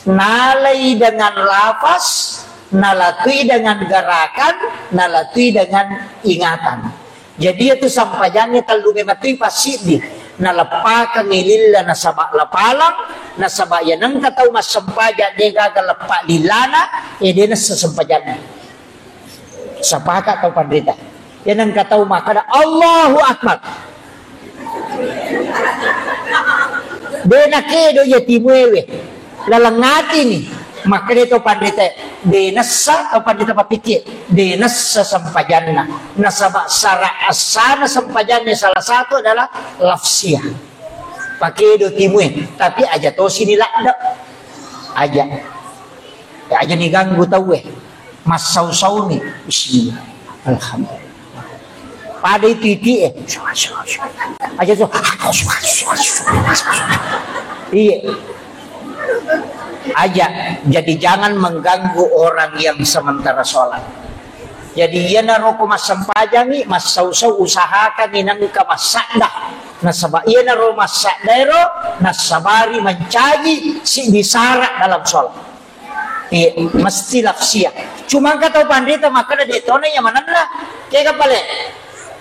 Nalai dengan lafaz, nalatui dengan gerakan, nalatui dengan ingatan. Jadi, itu sampajangnge tellu mematui passiddi. Naleppakengngi lilla nasaba lapalang, nasaba iya nengka tau massempajang degaga leppa lillana, eh, de nessa sempajanna. Sepakat tau panrita. Iya nengka tau makkada, "Allahu Akbar." De nakedo iya timuewe. Laleng atini. Makkeda tau panrita, de nessa tau panrita pappikke, de nessa sempajanna. Nasaba sara assana sempajanna salah satu adalah lafsiah. Pakedo timue, tapi aja tosi ni ladde. Aja. Aja ni ganggu tauwe. Massau-sauni. Bismillah. Alhamdulillah. Pada itu iti eh. Aja tu. Iya. Aja. Jadi jangan mengganggu orang yang sementara sholat. Jadi iyanaro ko massempajangi, massau-sau, usahakanni nengka massadda. Nasaba iyanaro massadda ero nassabari mancaji siddi sara dalam sholat. Iya, mesti lafsia. Cuma engka tau panrita makkeda de tona iya manenna. Kega pale?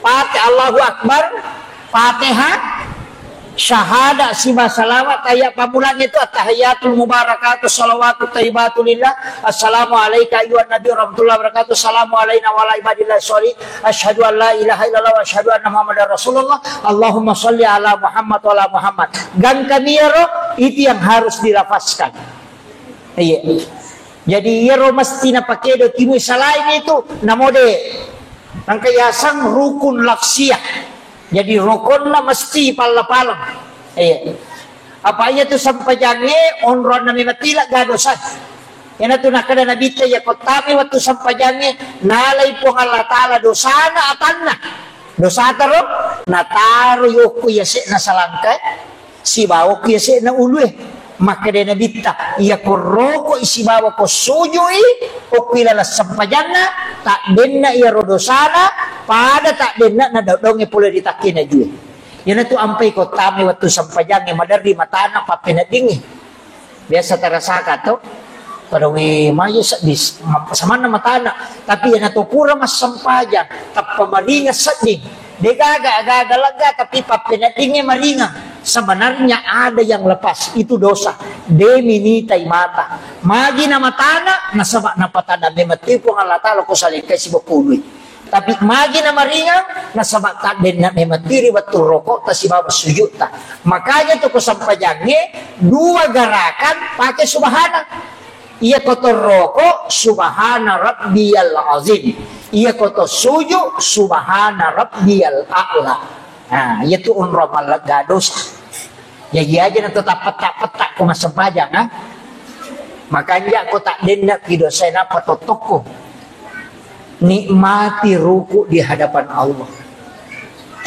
Pate Allahu Akbar, Fatihah, syahada siba salawat, ayat pammulang itu at-tahiyatul mubarakatuh salawatut thayyibatu lillah. Assalamu alaika ayyuhan nabi warahmatullahi wabarakatuh. Assalamu alaina wa ala ibadillah sholih. Asyhadu an la ilaha illallah wa asyhadu anna Muhammadar Rasulullah. Allahumma sholli ala Muhammad wa ala Muhammad. Gangkami ero itu yang harus dilafazkan. Iya. Jadi iyaro mesti napakedo timui, selain itu namode. Nangka yasang rukun lafsiyah. Jadi rukun na mesti palla-palang. Iya. Apa iya tu sampajangnge onronna memang tila ga dosa. Iyana tu nakkeda Nabitta iya kottami wettu sampajangnge nalai Puang Allah Ta'ala dosana atanna. Dosata ro nataro yokko yase'na salangkae. Sibawa ku yase'na ulue. Makkeda Nabitta, iya ko rokoi sibawa ko sujui, okki laleng sempajanna, taddenna iyaro dosana, pada taddenna na daunge pole ri takkena jue. Iyanatu ampai ko tame wettu sempajangnge maderri matana pappeneddingngi. Biasa tarasaka to. Pada we maje sedding, samanna matana. Tapi iyana to pura massempajang, tappa maringa sedding. Degaga, aga-aga lega, tapi pappeneddingnge maringa. Sebenarnya ada yang lepas, itu dosa. De minitai mata. Magi na matana, nasaba napatana memang tipu Allah Ta'ala ko salengkai sibokului. Tapi magi na maringang, nasaba taddenna memang tiri wettu rokokta sibawa sujudta. Makanya tu ko sempajangnge dua gerakan pakai subhana. Iya ko to roko subhana rabbiyal azim. Iya ko to suju subhana rabbiyal a'la. Nah, iya tu onro mallega dosa. Jaji aja na to tappetta-petta ko massempajang, ha? Makanja ko taddenna ki dosa nappa tottokko. Nikmati ruku di hadapan Allah.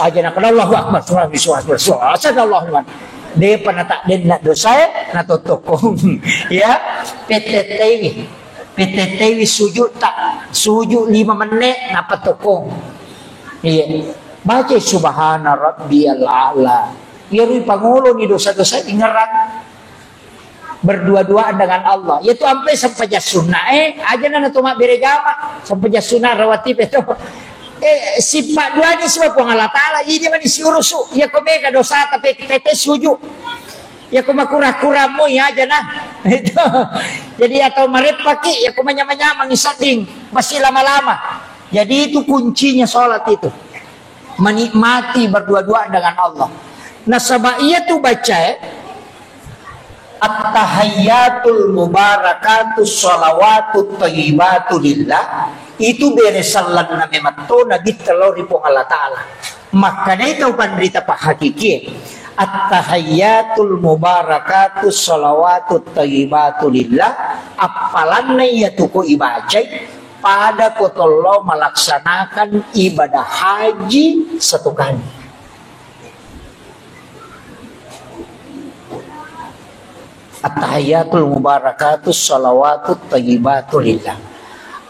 Aja na kada Allahu Akbar, subhanallah, subhanallah, subhanallah, Allahu Akbar. Depa na taddenna dosae, na tottokko. Ya, petettewi. Petettewi sujud tak, sujud lima menit, nappa tokko. Iya. Baca subhana rabbiyal a'la. Iya rui pangolo ni dosa-dosa ingerang. Berdua-duaan dengan Allah. Yaitu ampe sempajang sunna, eh, aja na to mabbere jama. Sempajang sunna rawatib itu. Eh, sifat dua ni sebab Puang Allah Ta'ala, ini mani siurusu. Ya ko mega dosa tapi tete sujud. Ya ko makura-kura mo ya aja na. Itu. Jadi atau mareppaki, ya ko manyama-nyama ngisadding. Masih lama-lama. Jadi itu kuncinya sholat itu. Menikmati berdua-dua dengan Allah. Nasaba iya tu bacae, At-tahayyatul mubarakatus shalawatut thayyibatu lillah, itu bere sellenna memetto Nabitta lao ri Puang Allah Ta'ala. Makkedai tau panrita pahakikie, at-tahayyatul mubarakatus shalawatut thayyibatu lillah, appalanna iya tu ko ibacai, pada ko tollo melaksanakan ibadah haji satu kali. At-tahiyyatul mubarakatus shalawatut thayyibatu lillah.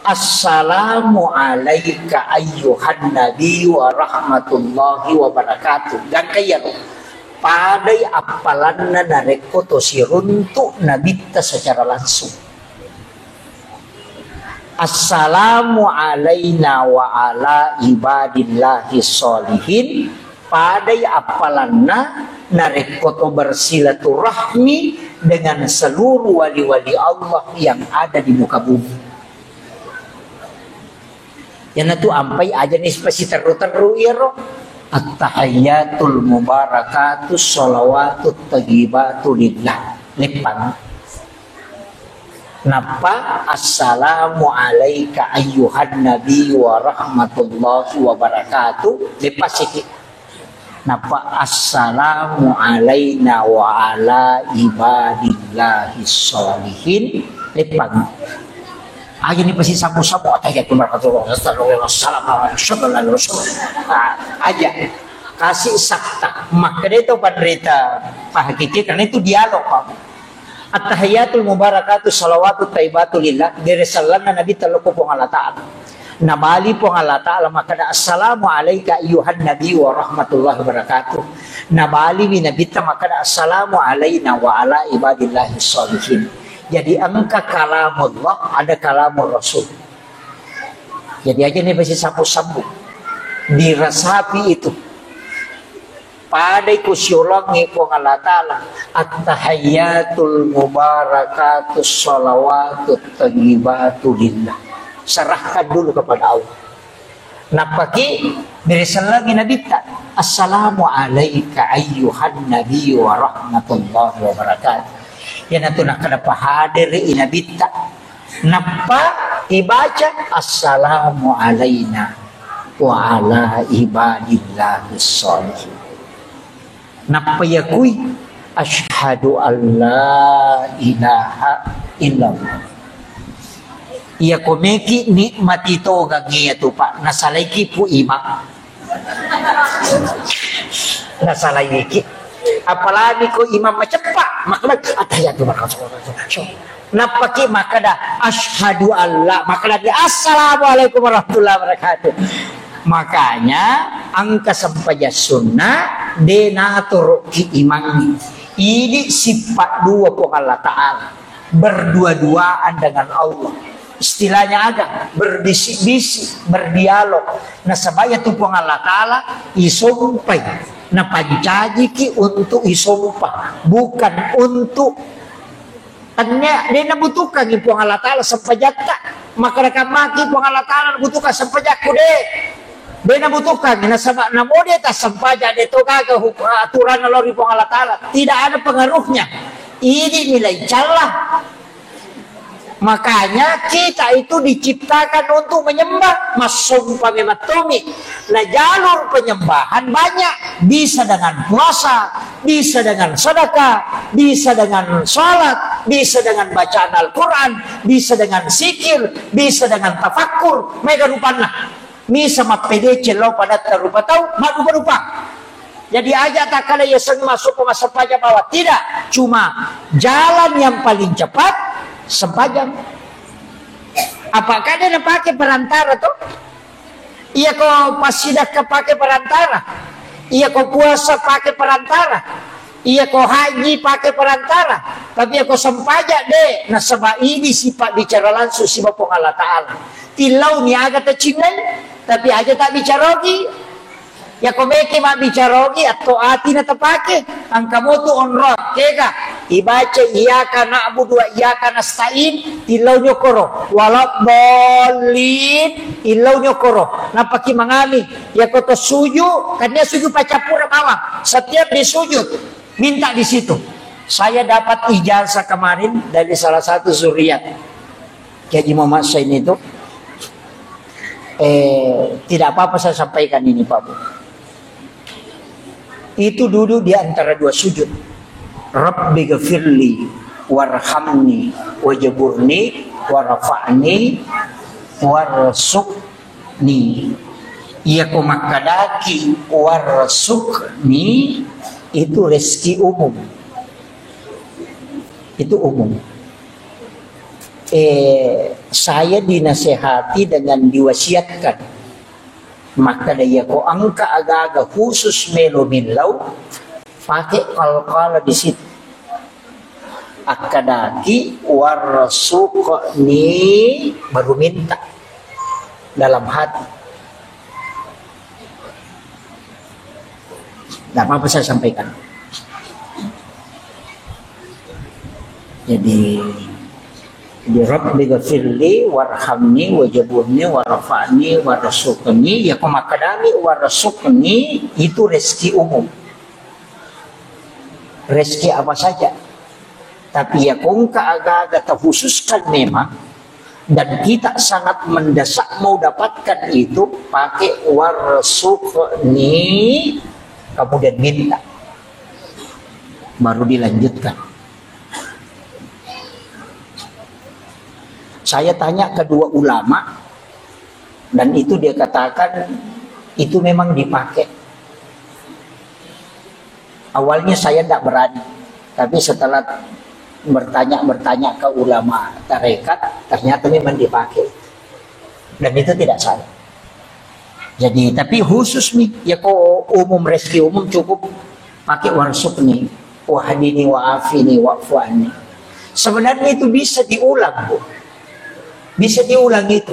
Assalamu alaika ayyuhan nabi wa rahmatullahi wa barakatuh. Gangka iyaro. Padai appalanna narekko to siruntu nabitta secara langsung. Assalamu alaina wa ala ibadillahi sholihin. Padai appalanna narekko to bersilaturahmi dengan seluruh wali-wali Allah yang ada di muka bumi. Iyanatu ampai aja ni pasiterru-terru iyaro. At-tahayyatul mubarakatus shalawatut thayyibatu lillah. Leppang. Nappa, "Assalamu alaika ayyuhan nabi wa rahmatullahi wa barakatuh." Lepas sikit. Nappa, "Assalamu alaina wa ala ibadillahi sholihin." Leppang. Aja ni pasi sapu-sapu, "Attahiyatu barakatuh, assalamualaikum, assalamualaikum, assalamualaikum." Ah, aja. Kasih sakta. Makkeda itu panrita pahakiki, karena itu dialog, Pak. Attahiyatul mubarakatuh salawatut taibatu lillah, bere sellenna Nabi tello ko Puang Allah Ta'ala. Nabali Puang Allah Ta'ala makkeda, "Assalamu alaika ayyuhan nabi wa rahmatullahi wa barakatuh." Nabali mi Nabitta makkeda, "Assalamu alaina wa ala ibadillahi sholihin." Jadi engka kalamullah, ada kalamur rasul. Jadi aja ni pasi sapu-sapu. Diresapi itu. Padai ku siolongi Puang Allah Ta'ala, "Attahiyatul mubarakatus shalawatut thayyibatu lillah." Serahkan dulu kepada Allah. Nappaki bere sellengi Nabitta, "Assalamu alaika ayyuhan nabiyyu wa rahmatullahi wa barakatuh." Iyanatu nakkeda pahaderi Nabitta. Nappa ibaca, "Assalamu alaina wa ala ibadillahis sholihin." Nappa yakui, "Asyhadu an la ilaha illallah." Iya ko meki nikmati togang iya tu, Pak, nasalaiki pu imam. Nasalaiki. Apalagi ko imam maceppa, maklum, "Attahiyatu barakatuh." Nappaki makkeda, "Asyhadu alla," makkeda, "Assalamualaikum warahmatullahi wabarakatuh." Makanya engka sempajang sunna de naturuki imangnge. Idi sifat dua Puang Allah Ta'ala, berdua-duaan dengan Allah. Istilahnya aga? Berbisik-bisik, berdialog. Nasaba iya tu Puang Allah Ta'ala isompai, napancajiki untuk isompa, bukan untuk Tennia de nabutuhkangngi Puang Allah Ta'ala sempajatta. Makkadaka maki Puang Allah Ta'ala nabutuhkan sempajakku, de. De nabutuhkangngi, nasaba namo de tassempajang, de to gaga huk-, aturanna lao ri Puang Allah Ta'ala. Tidak ada pengaruhnya. Ini nilai calla. Makanya kita itu diciptakan untuk menyembah. Massompa memang tommi. Nah, jalur penyembahan banyak. Bisa dengan puasa, bisa dengan sedekah, bisa dengan salat, bisa dengan bacaan Al-Quran, bisa dengan zikir, bisa dengan tafakkur. Mega rupanna. Misa mappedeceng lao padatta rupa tau, maddupa-dupa. Jadi aja takkala yaseng masuk ke massempajang bawang. Tidak, cuma jalan yang paling cepat sempajang. Apa kade napake perantara tuh? Iya ko passidakka pake perantara. Iya ko puasa pake perantara. Iya ko haji pake perantara. Tapi iya ko sempajang de, nasaba idi sifat bicara langsung siba Puang Allah Ta'ala. Tillau ni aga tacinnai, tapi aja tak bicarogi. Iya ko meki mabbicara ogi, atto ati na tapake. Engka motu onrong, kega? Ibaca iyyaka na'budu wa iyyaka nasta'in, illau nyokoro. Waladdallin, illau nyokoro. Nappaki mangami, iya ko to suju, kan dia suju pacappura bawang. Setiap di sujud, minta di situ. Saya dapat ijazah kemarin dari salah satu zuriat. Kiai Haji Muhammad Sain itu, eh, tidak apa-apa saya sampaikan ini, Pak Bu. Itu duduk di antara dua sujud. Rabbi gfirli warhamni wajburni warfa'ni warzuqni. Iya ko makkadaki warzuqni, itu rezeki umum. Itu umum. Eh, saya dinasehati dengan diwasiatkan. Makkada iya ko engka aga-aga khusus melo millau, pake qalqalah di situ. Akkadaki warzuqni, baru minta dalam hati. Tidak apa-apa saya sampaikan. Jadi, di Rabbi ghafirli warhamni wajburni warfa'ni warzuqni, ya ko makkadami warzuqni itu rezeki umum. Rezeki apa saja. Tapi ya ko engka aga-aga terkhususkan memang, dan kita sangat mendesak mau dapatkan itu, pakai warzuqni, kemudian minta. Baru dilanjutkan. Saya tanya kedua ulama, dan itu dia katakan itu memang dipakai. Awalnya saya tidak berani, tapi setelah bertanya-bertanya ke ulama tarekat, ternyata memang dipakai. Dan itu tidak salah. Jadi, tapi khusus nih, ya ko umum, rezeki umum cukup pakai warzuqni, wahdini, wa'afini, wa'fu anni. Sebenarnya itu bisa diulang, Bu. Bisa diulang itu.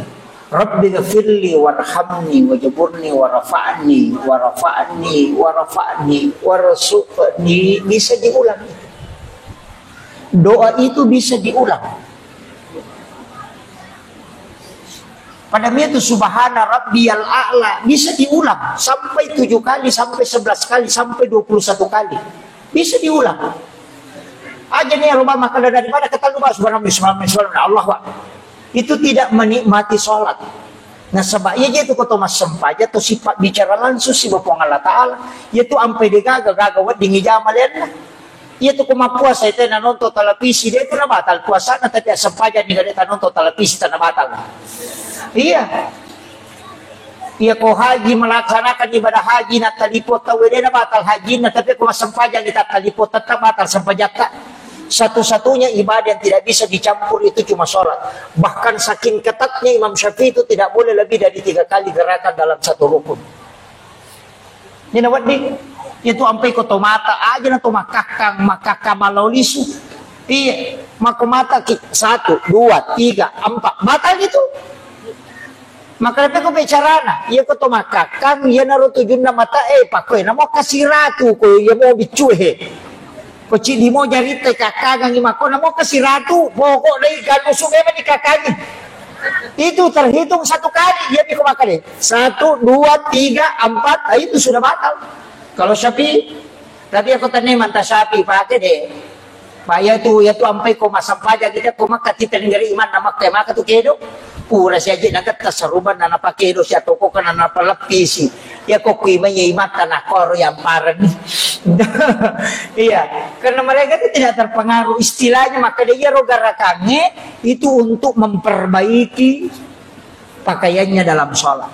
Rabbi ghafirli warhamni wajburni warfa'ni warfa'ni warfa'ni warzuqni. Bisa diulang itu. Doa itu bisa diulang. Pada itu subhana rabbiyal a'la bisa diulang sampai tujuh kali, sampai sebelas kali, sampai dua puluh satu kali. Bisa diulang. Aja nih, Roba, maka dari mana kata lu bahas barang Islam, Islam, Allah, Pak. Itu tidak menikmati sholat. Nah, sebab iya itu kau Thomas sempaja atau sifat bicara langsung si Bapak Allah Ta'ala. Itu ampai degaga, gaga wedding ijama lenna. Iya tu ko mappuasa itu na nonton televisi, dia itu na batal puasana, tapi sempaja ni gare ta nonton televisi, tana batal. Iya. Iya ko haji, melaksanakan ibadah haji, na talipo tau, dia na batal haji, na tapi ko massempajang kita talipo, tetap batal sempajatta. Satu-satunya ibadah yang tidak bisa dicampur itu cuma sholat. Bahkan saking ketatnya Imam Syafi'i itu tidak boleh lebih dari tiga kali gerakan dalam satu rukun. Nina wedding, iya tu ampai ko to mata, aja na to makakkang, makakkang malau lisu. Iya, mako mata ki, satu, dua, tiga, empat, batal gitu. Maka tapi ko bicarana, iya ko to makakkang, iya naro tujunna mata, eh, pakko, eh, namo kasiratu, ko iya mo biccu, eh. Ko ciddi mo jarita kakkangangi mako, namo kasiratu, pokok dai ganusu memang dikakkangi. Itu terhitung satu kali, iya ko maka deh. Satu, dua, tiga, empat, ah, itu sudah batal. Kalau Syafi'i, tapi aku tanya manta Syafi'i pakai deh. Pak, iya tu, iya tu ampai ko massempajang kita ko Makkah, kita negeri iman na Makkah, maka tu kedo. Pura si aji na ketta saruban na napa kedo si atoko kana napa lepisi. Iya ko kui mai imatta na koro yang pareng. Iya, karena mereka itu tidak terpengaruh. Istilahnya maka dia iya ro garakange itu untuk memperbaiki pakaiannya dalam sholat.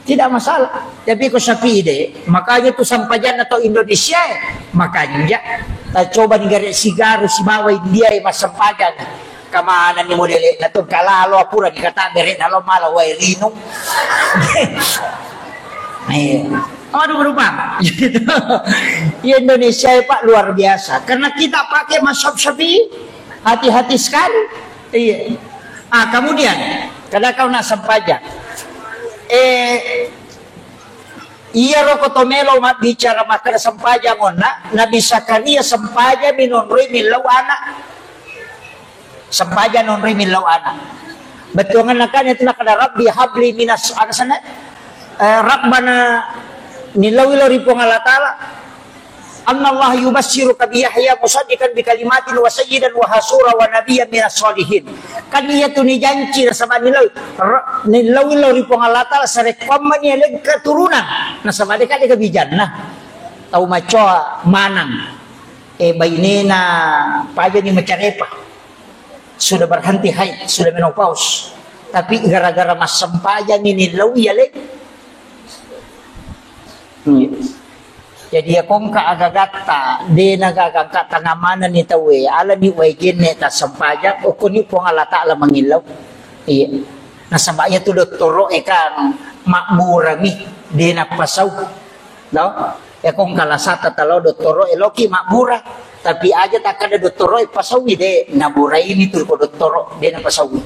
Tidak masalah. Tapi ko Syafi'i deh, makanya tu sampajanna to Indonesia, eh. Makanya ta coba ni gare sigaru sibawa India, eh, massempajang. Kamana ni modele na tu kalalo apura ni kata bere na lo mala wae linung. Eh, aduh berubah. Iya, Indonesia, eh, Pak, luar biasa. Karena kita pakai mazhab Syafi'i, hati-hati sekali. Iya. Ah, kemudian, kada kau nak sempajang. Eh, iya roko to melo mabbicara makkeda sempajang onna, Nabi Zakaria sempajang minonroi millau anak. Sempajang nonroi millau anak. Bettuanganna kan itu nakada Rabbi habli minas, ada sana? Eh, Rabbana, nillaui lao ri Puang Allah Ta'ala. Annallaha yubassiruka bi Yahya musaddiqan bi kalimatin wa sayyidan wa hasura wa nabiyyan minas sholihin. Kan iya tu nijanci nasaba nillaui. Ra-, nillaui lao ri Puang Allah Ta'ala sarekkuammani aleng keturunan. Nasaba deka deka bijanna. Tau macoa manang. Eh, bainena pajani macarepa. Sudah berhenti haid, sudah menopause. Tapi gara-gara massempajang ini laui aleng. Iya. Jadi ya kongka agagatta, dena gagangka tangamanani tauwe, alani wae jenne tassempajang, okoni Puang Allah Ta'ala mangillau. Iya. Nasaba iya tu dottoro e kan makmurami, dena pasau. No? Ya kongka lasata talo dottoro e loki makmura. Tapi aja takkada dottoro e pasaui de, naburaini tu ko dottoro, dena pasaui.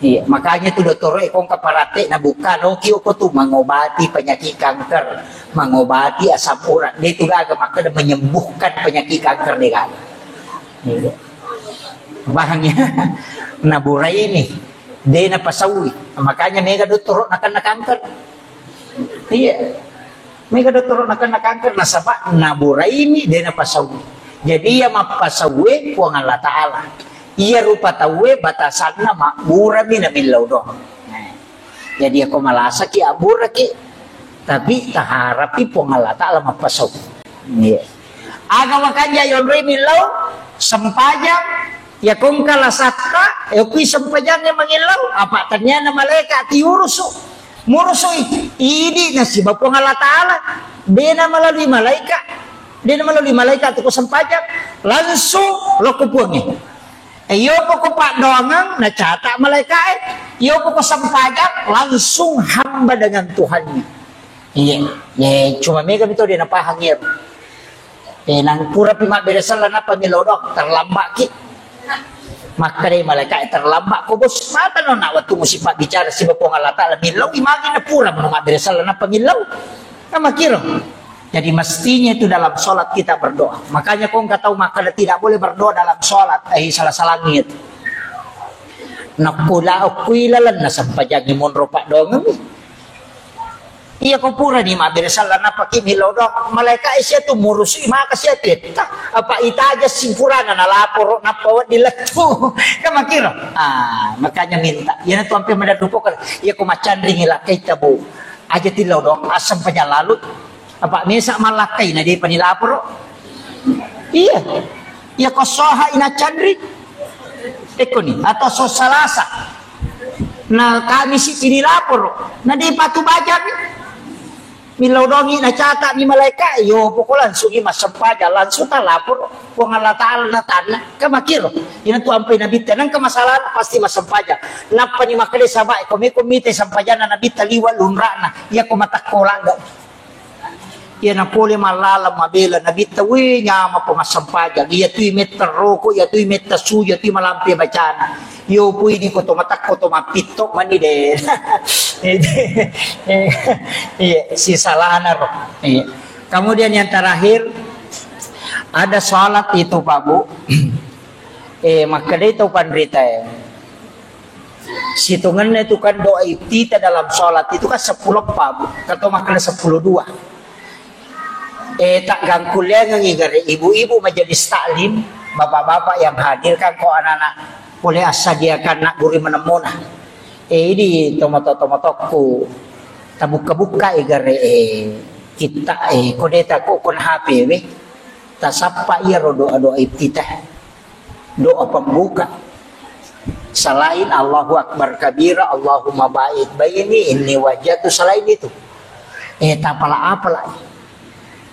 Iya, makanya tu dottoro e kongka parate na buka loki oko tu mengobati penyakit kanker, mengobati asam urat. De tu gaga makkeda menyembuhkan penyakit kanker de gaga. Iya. Paham ya? Nah, burai ini, de na pasaui. Makanya mega dottoro nakenna kanker. Iya. Mega dottoro nakenna kanker nasaba naburaini de na pasaui. Jadi iya mappasaue Puang Allah Ta'ala. Iya rupa tauwe batasanna mabburami na millau doang. Nah. Jadi, ako malasaki, abburaki, tapi taharapi Puang Allah Ta'ala mappasau. Iya. Aga makanja yonroi millau, sempajang, Iya kongka lasatta, e, okui sempajangnge mangillau, apa tenniana malaika tiurusu. Murusui, idi nasiba Puang Allah Ta'ala. Dena melalui malaika, dena melalui malaika tu ko sempajang, langsung lokko Puangnge. E, iyo poko paddoangeng, nacata malaikae. Iyo poko sempajang, langsung hamba dengan Tuhannya. Iya, iya, cuma mega mito de napahang iyaro. Eh, nang purapi mabbere selleng nappa millau doang, terlambatki. Makkedai malaika, "Eh, terlambat ko, Bos. Mata nona waktu musi pabbicara siba Puang Allah Ta'ala, millau imagi na pura mano mabbere selleng nappa millau." Kan makkiro. Jadi mestinya itu dalam sholat kita berdoa. Makanya kau nggak tahu makkeda tidak boleh berdoa dalam sholat. Eh, salah-salahnya itu. Nakula okui lalenna sempajangi monro paddoangeng. Iya ko purani mabbere selleng nappa ki millau doang, malaika sia tu murusui maka sia tu etta. Apa itaja simpurana nalaporo nappa wedding lettu. Kan makkiro. Ah, makanya minta. Iyana tu ampe madarru pokok. Iya ko macanringi lakkai tabu. Aja tillau doang, asam pajalalu. Apa mesa malakkai na depa nilaporo. Iya. Iya ko soha ina canri. Ekko ni, atau so Salasa. Na Kamisi ini lapor. Na di patu baca ni. Millau dongi na cata ni malaika, yo poko langsung i massempajang, langsung ta lapor. Puang Allah Ta'ala na tanna. Kan makkiro. Ina tu ampai Nabitta, nang ke masalah pasti massempajang. Nappa ni makkeda sahabat, ko meko mite sempajanna Nabitta liwa lunrana. Iya ko matakkola gak. Iya na pole mallaleng mabela Nabitta, we, nyama pa massempajang. Iya tui metta roko, iya tui metta su, iya tui malampe bacana. Yo pui di koto matakko to mappitto mani de. Iya, si salana ro. Iya. Kemudian yang terakhir, ada salat itu, Pak Bu. Eh, makkedai tau panrita, eh. Sitongenna itu kan doa iftitah dalam sholat itu kan seppulo eppa, Bu. Atau makkeda seppulo dua. Eh, tak gangkuliangengi gare ibu-ibu majelis taklim, bapak-bapak yang hadir kan ko anak-anak boleh assadiakan nak guru menemmona. Eh, ini tomato-tomatokku tabuka-buka i gare, eh, kita, eh, kodeta ko kon H P we. Tasappa iyaro doa-doa iftitah. Doa pembuka. Selain Allahu Akbar kabira, Allahumma ba'id baini, inni wajjahtu, selain itu. Eh, tapala-apala.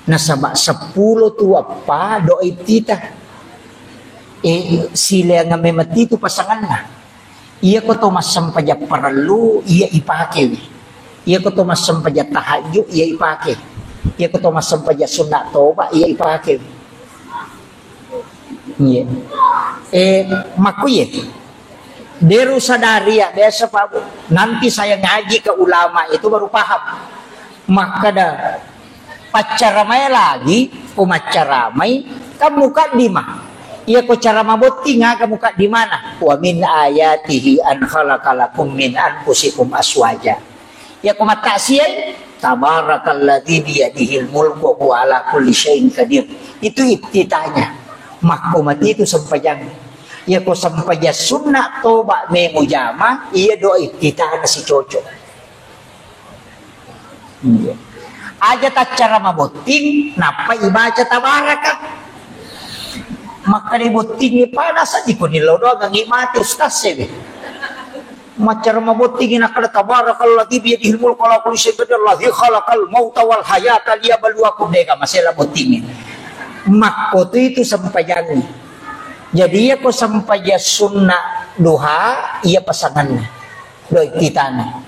Nasaba seppulo tu eppa doa iftitah. Eh, sileang memang itu pasanganna. Iya ko to massempajang parellu, iya ipake. Iya ko to massempajang tahajud, iya ipake. Iya ko to massempajang sunat toba, iya ipake. Iya. Eh, makku ye. Deru sadari ya, biasa Pak Bu. Nanti saya ngaji ke ulama itu baru paham. Makkeda, paccaramai lagi, ko maccaramai, kan mukaddimah. Iya ko cara mabotting aga mukaddimana. Wa min ayatihi an khalaqa lakum min anfusikum aswaja. Iya ko mattaksiai, tabarakalladzi biyadihil mulku wa huwa ala kulli syai'in qadir. Itu iftitahnya. Makko mati itu sempajang. Iya ko sempajang sunna toba memu jama, iya doa iftitahna si cocok. Iya. Aja taccara mabotting, nappa ibaca tabaraka. Makkeda bottingi panas aja ko nillau doang ngi mati ustaz sewe. Maccara mabottingi nakkeda tabarakalladzi biyadihil mulku ala kulli syai'in qadir, alladzi khalaqal mauta wal hayata liyabluwakum, deka masela bottingi. Makko tu itu sempajangi. Jadi iya ko sempaja sunna duha, iya pasanganna. Doa iftitahna.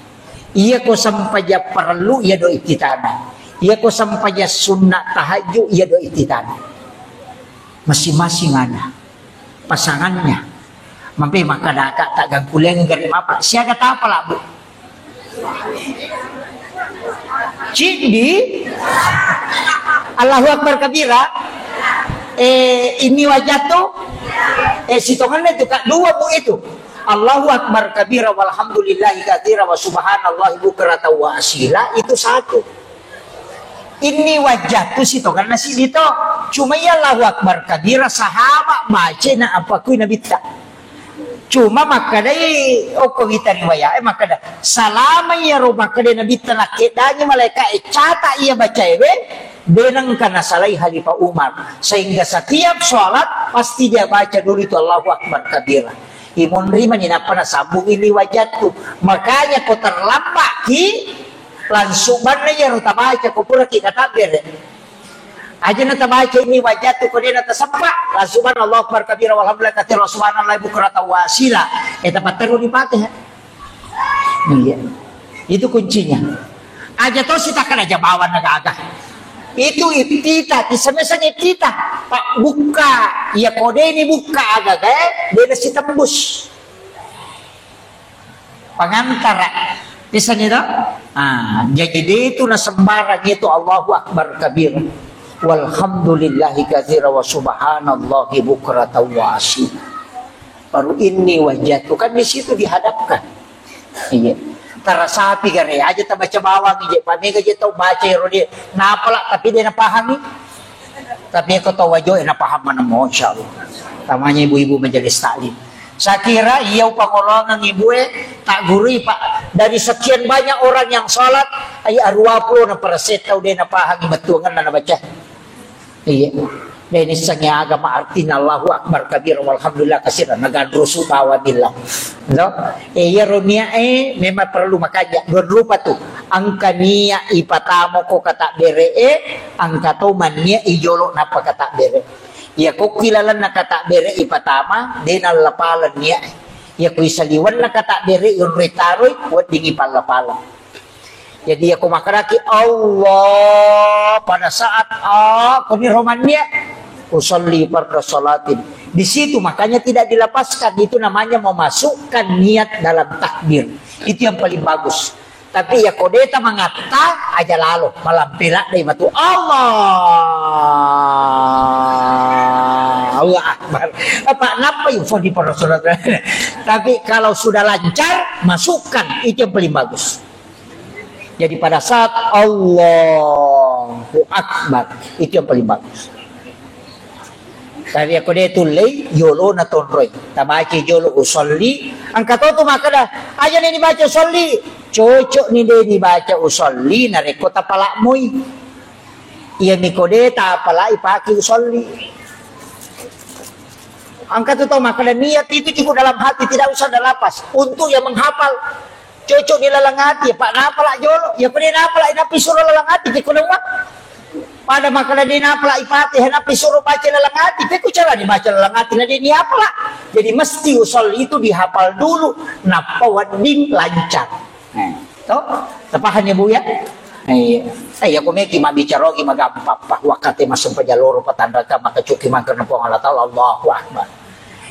Iya ko sempaja parellu, iya doa iftitahna. Iya ko sempaja sunna tahajud, iya doa iftitahna. Masing-masing ada pasangannya. Mampe makkadaka tak gangkuleng gare mapa. Siaga tapa labu. Cidi. Allahu Akbar kabira. Eh, ini wajah tu. Eh, sitongannya itu, Kak. Dua, Bu, itu. Allahu Akbar kabira walhamdulillahi katsira wa subhanallahi bukratan wa asila, itu satu. Ini wajah tu sitonganna siddi to. Cuma iya Allahu Akbar kabira sahabat baca na apa kui Nabitta. Cuma makkadai okko wita riwayat, eh, makkada salama iya ro makkada Nabitta nakkedangi malaika e cata iya bacaewe. De nengka nasalai Khalifah Umar, sehingga setiap sholat pasti dia baca dulu itu Allahu Akbar kabira. Imunri mani nappa nasambung ini wajattu. Makanya ko terlambat ki, langsung banna iyaro tabaca ko pura ki katabbere. Aja na tabaca ini wajattu ko dena tasappa, langsung banna Allahu Akbar kabira walhamdulillah katsira wa subhanallahi bukratan wa asila. Eh, tapatteru di Fatihah. Iya. Itu kuncinya. Aja to sitakan aja bawang na gaga. Itu iftitah, isemeseng iftitah. Pak buka, iya ko deni buka agaga, eh, dena sitembus. Pengantara. Bisa nih toh? Ah, jadi dia itu na sembarang itu Allahu Akbar kabir. Walhamdulillahi katsira wa subhanallahi bukratan wa asila. Baru ini wajah itu kan di situ dihadapkan. Iya. Tarasapi gare aja tabaca bawang je, pamega je tau baca ero dia. Napala tapi dia napahami. Tapi ko tau wajo e napaham mana, masya Allah. Tamanya ibu-ibu majelis taklim. Sakira iya upangolongang ibu e tak gurui pak dari sekian banyak orang yang sholat, ai arua puluh na persen tau dia napahami bettuangan na baca. Iya. Dan ini sengaja agama artinya Allahu Akbar kabir walhamdulillah kasira nagadrusu bawa billah. No? E, iya ro niat e memang perlu makanya dua rupa tu. Angka niat ipatamo ko kata bere e, angka to manniat ijolo napa kata bere. Iya ko kilalanna kata bere ipatama, dena lapala niat e. Iya ko isaliwanna kata bere yonroi taroi, wedding ipalla-pala. Jadi ya ko makkadaki Allah pada saat ah, koni romannya usolli fardu salatin. Di situ makanya tidak dilepaskan, itu namanya memasukkan niat dalam takbir. Itu yang paling bagus. Tapi ya kodeta mangatta aja lalo malampela dai matu Allah. Allah Akbar. Apa napa yufodi fardu salat? Tapi kalau sudah lancar masukkan itu yang paling bagus. Jadi pada saat Allahu Akbar, itu yang paling bagus. Tapi aku dia tullei, yolo na tonroi. Tabaca jolo usolli, angka to tu makkada, aja ni dibaca usolli. Cocok ni dia dibaca usolli, narekko tapalakmoi. Iya miko de tapalai pake usolli. Angka tu tau makkada niat itu cukup dalam hati, tidak usah ada lapas. Untuk yang menghafal, cocok di lalang ati, Pak, napala jolo. Ya, pada napala, napi suruh lalang ati, tiko dong, Pak. Pada makkada di napala ipate, napi suruh baca lalang ati, tiko cara dibaca lalang ati, na dia ni apala. Jadi mesti usolli itu dihafal dulu, nappa wedding lancar. Eh, to? Tapahang ya, Bu, ya? Eh, eh, ya, komeki mabbicara ogi magampang, Pak. Wakate massempajang loro patanraka, maka cuki mangkarna Puang Allah Taala, Allahu Akbar.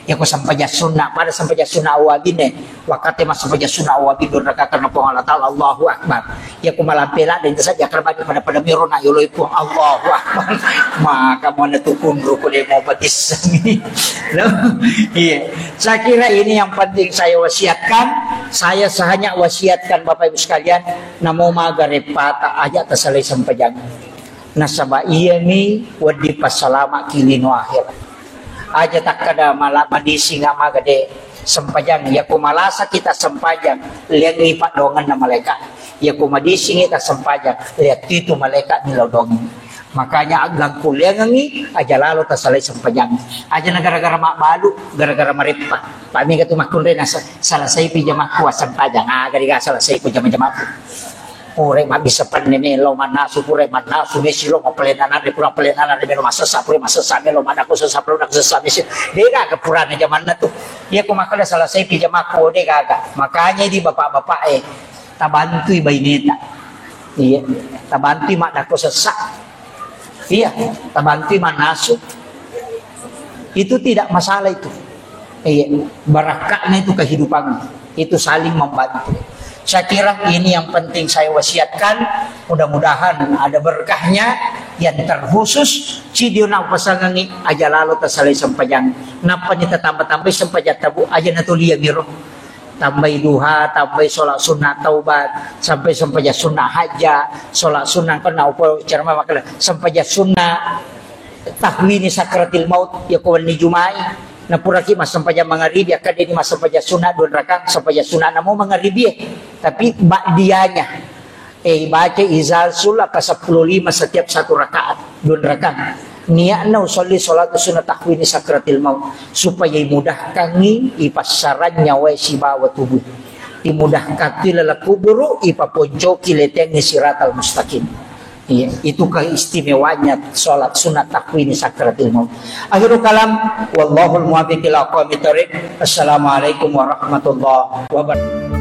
Yako sempajang sunna, pada sempajang sunna awabine, wakate massempajang sunna awabin dua rakaat karena Puang Allah Taala, Allahu Akbar. Yako malampe ladde itu saja karena pada-pada miro na yoloi Puang, Allahu Akbar. Maka mana tukun ruku de mau batissangi. Loh, iya. Saya kira ini yang penting saya wasiatkan. Saya hanya wasiatkan Bapak Ibu sekalian, namo maga repata aja tasalai sempajang. Nasaba iyami wedding passalama ki lino akhirat. Aja takkada mala madising amaga de sempajang. Yako malasa kita sempajang, liangi paddoanganna malaika. Yako madising kita sempajang, lihat itu malaika ni lao doangi. Makanya aggangku liangengi aja lalo tasalai sempajang. Aja na gara-gara mabbalu, gara-gara mareppa. Pak mega tu makkunre nasa salasai pi jamakku sempajang. Ah, gari ga salasai ku jama-jamakku. Pura mabbissa penne melo mannasu, pura mannasu mesi lo mapelena nare, pura pelena nare melo masessa, pura masessa melo madako sessa, pura madako sessa mesi. Dega ke purana jamanna tu. Iya ko makkada salasai pi jamakku, dega ga. Makanya di bapak-bapak eh, tabantui baineta. Iya, tabantui madako sessa. Iya, tabantui mannasu. Itu tidak masalah itu. Iya, barakatnya itu kehidupan. Itu saling membantu. Saya kira ini yang penting saya wasiatkan. Mudah-mudahan ada berkahnya yang terkhusus. Cidio na pasangangi aja lalo tasalai sempajang. Napa ni tatambah-tambah sempajang tabu aja natulia miro. Tambai duha, tambai sholat sunnah taubat, sampai sempajang sunnah hajja, sholat sunnah kena upo ceramah makala sempajang sunnah tahwini sakratil maut, ya ko wenni jumai. Napuraki mas sempajang mangaribi, akka deni mas sempajang sunnah dua rakaat, sempajang sunnah namo mangaribi, eh. Tapi ba'dianya. Eh, ibaca izal sulla ka seppulo lima setiap satu rakaat, dua rakaat. Niatna usolli salatu sunnah takwini sakratil maut, supaya imudahkangi, ipassarannya wae sibawa tubuh. Imudahkan ti laleng kuburu, ipaponcoki letengngi siratal mustaqim. Iya, itu keistimewaannya salat sunat takwini sakratil maut. Akhirul kalam, wallahul muwaffiq ila aqwamit thariq. Assalamualaikum warahmatullahi wabarakatuh.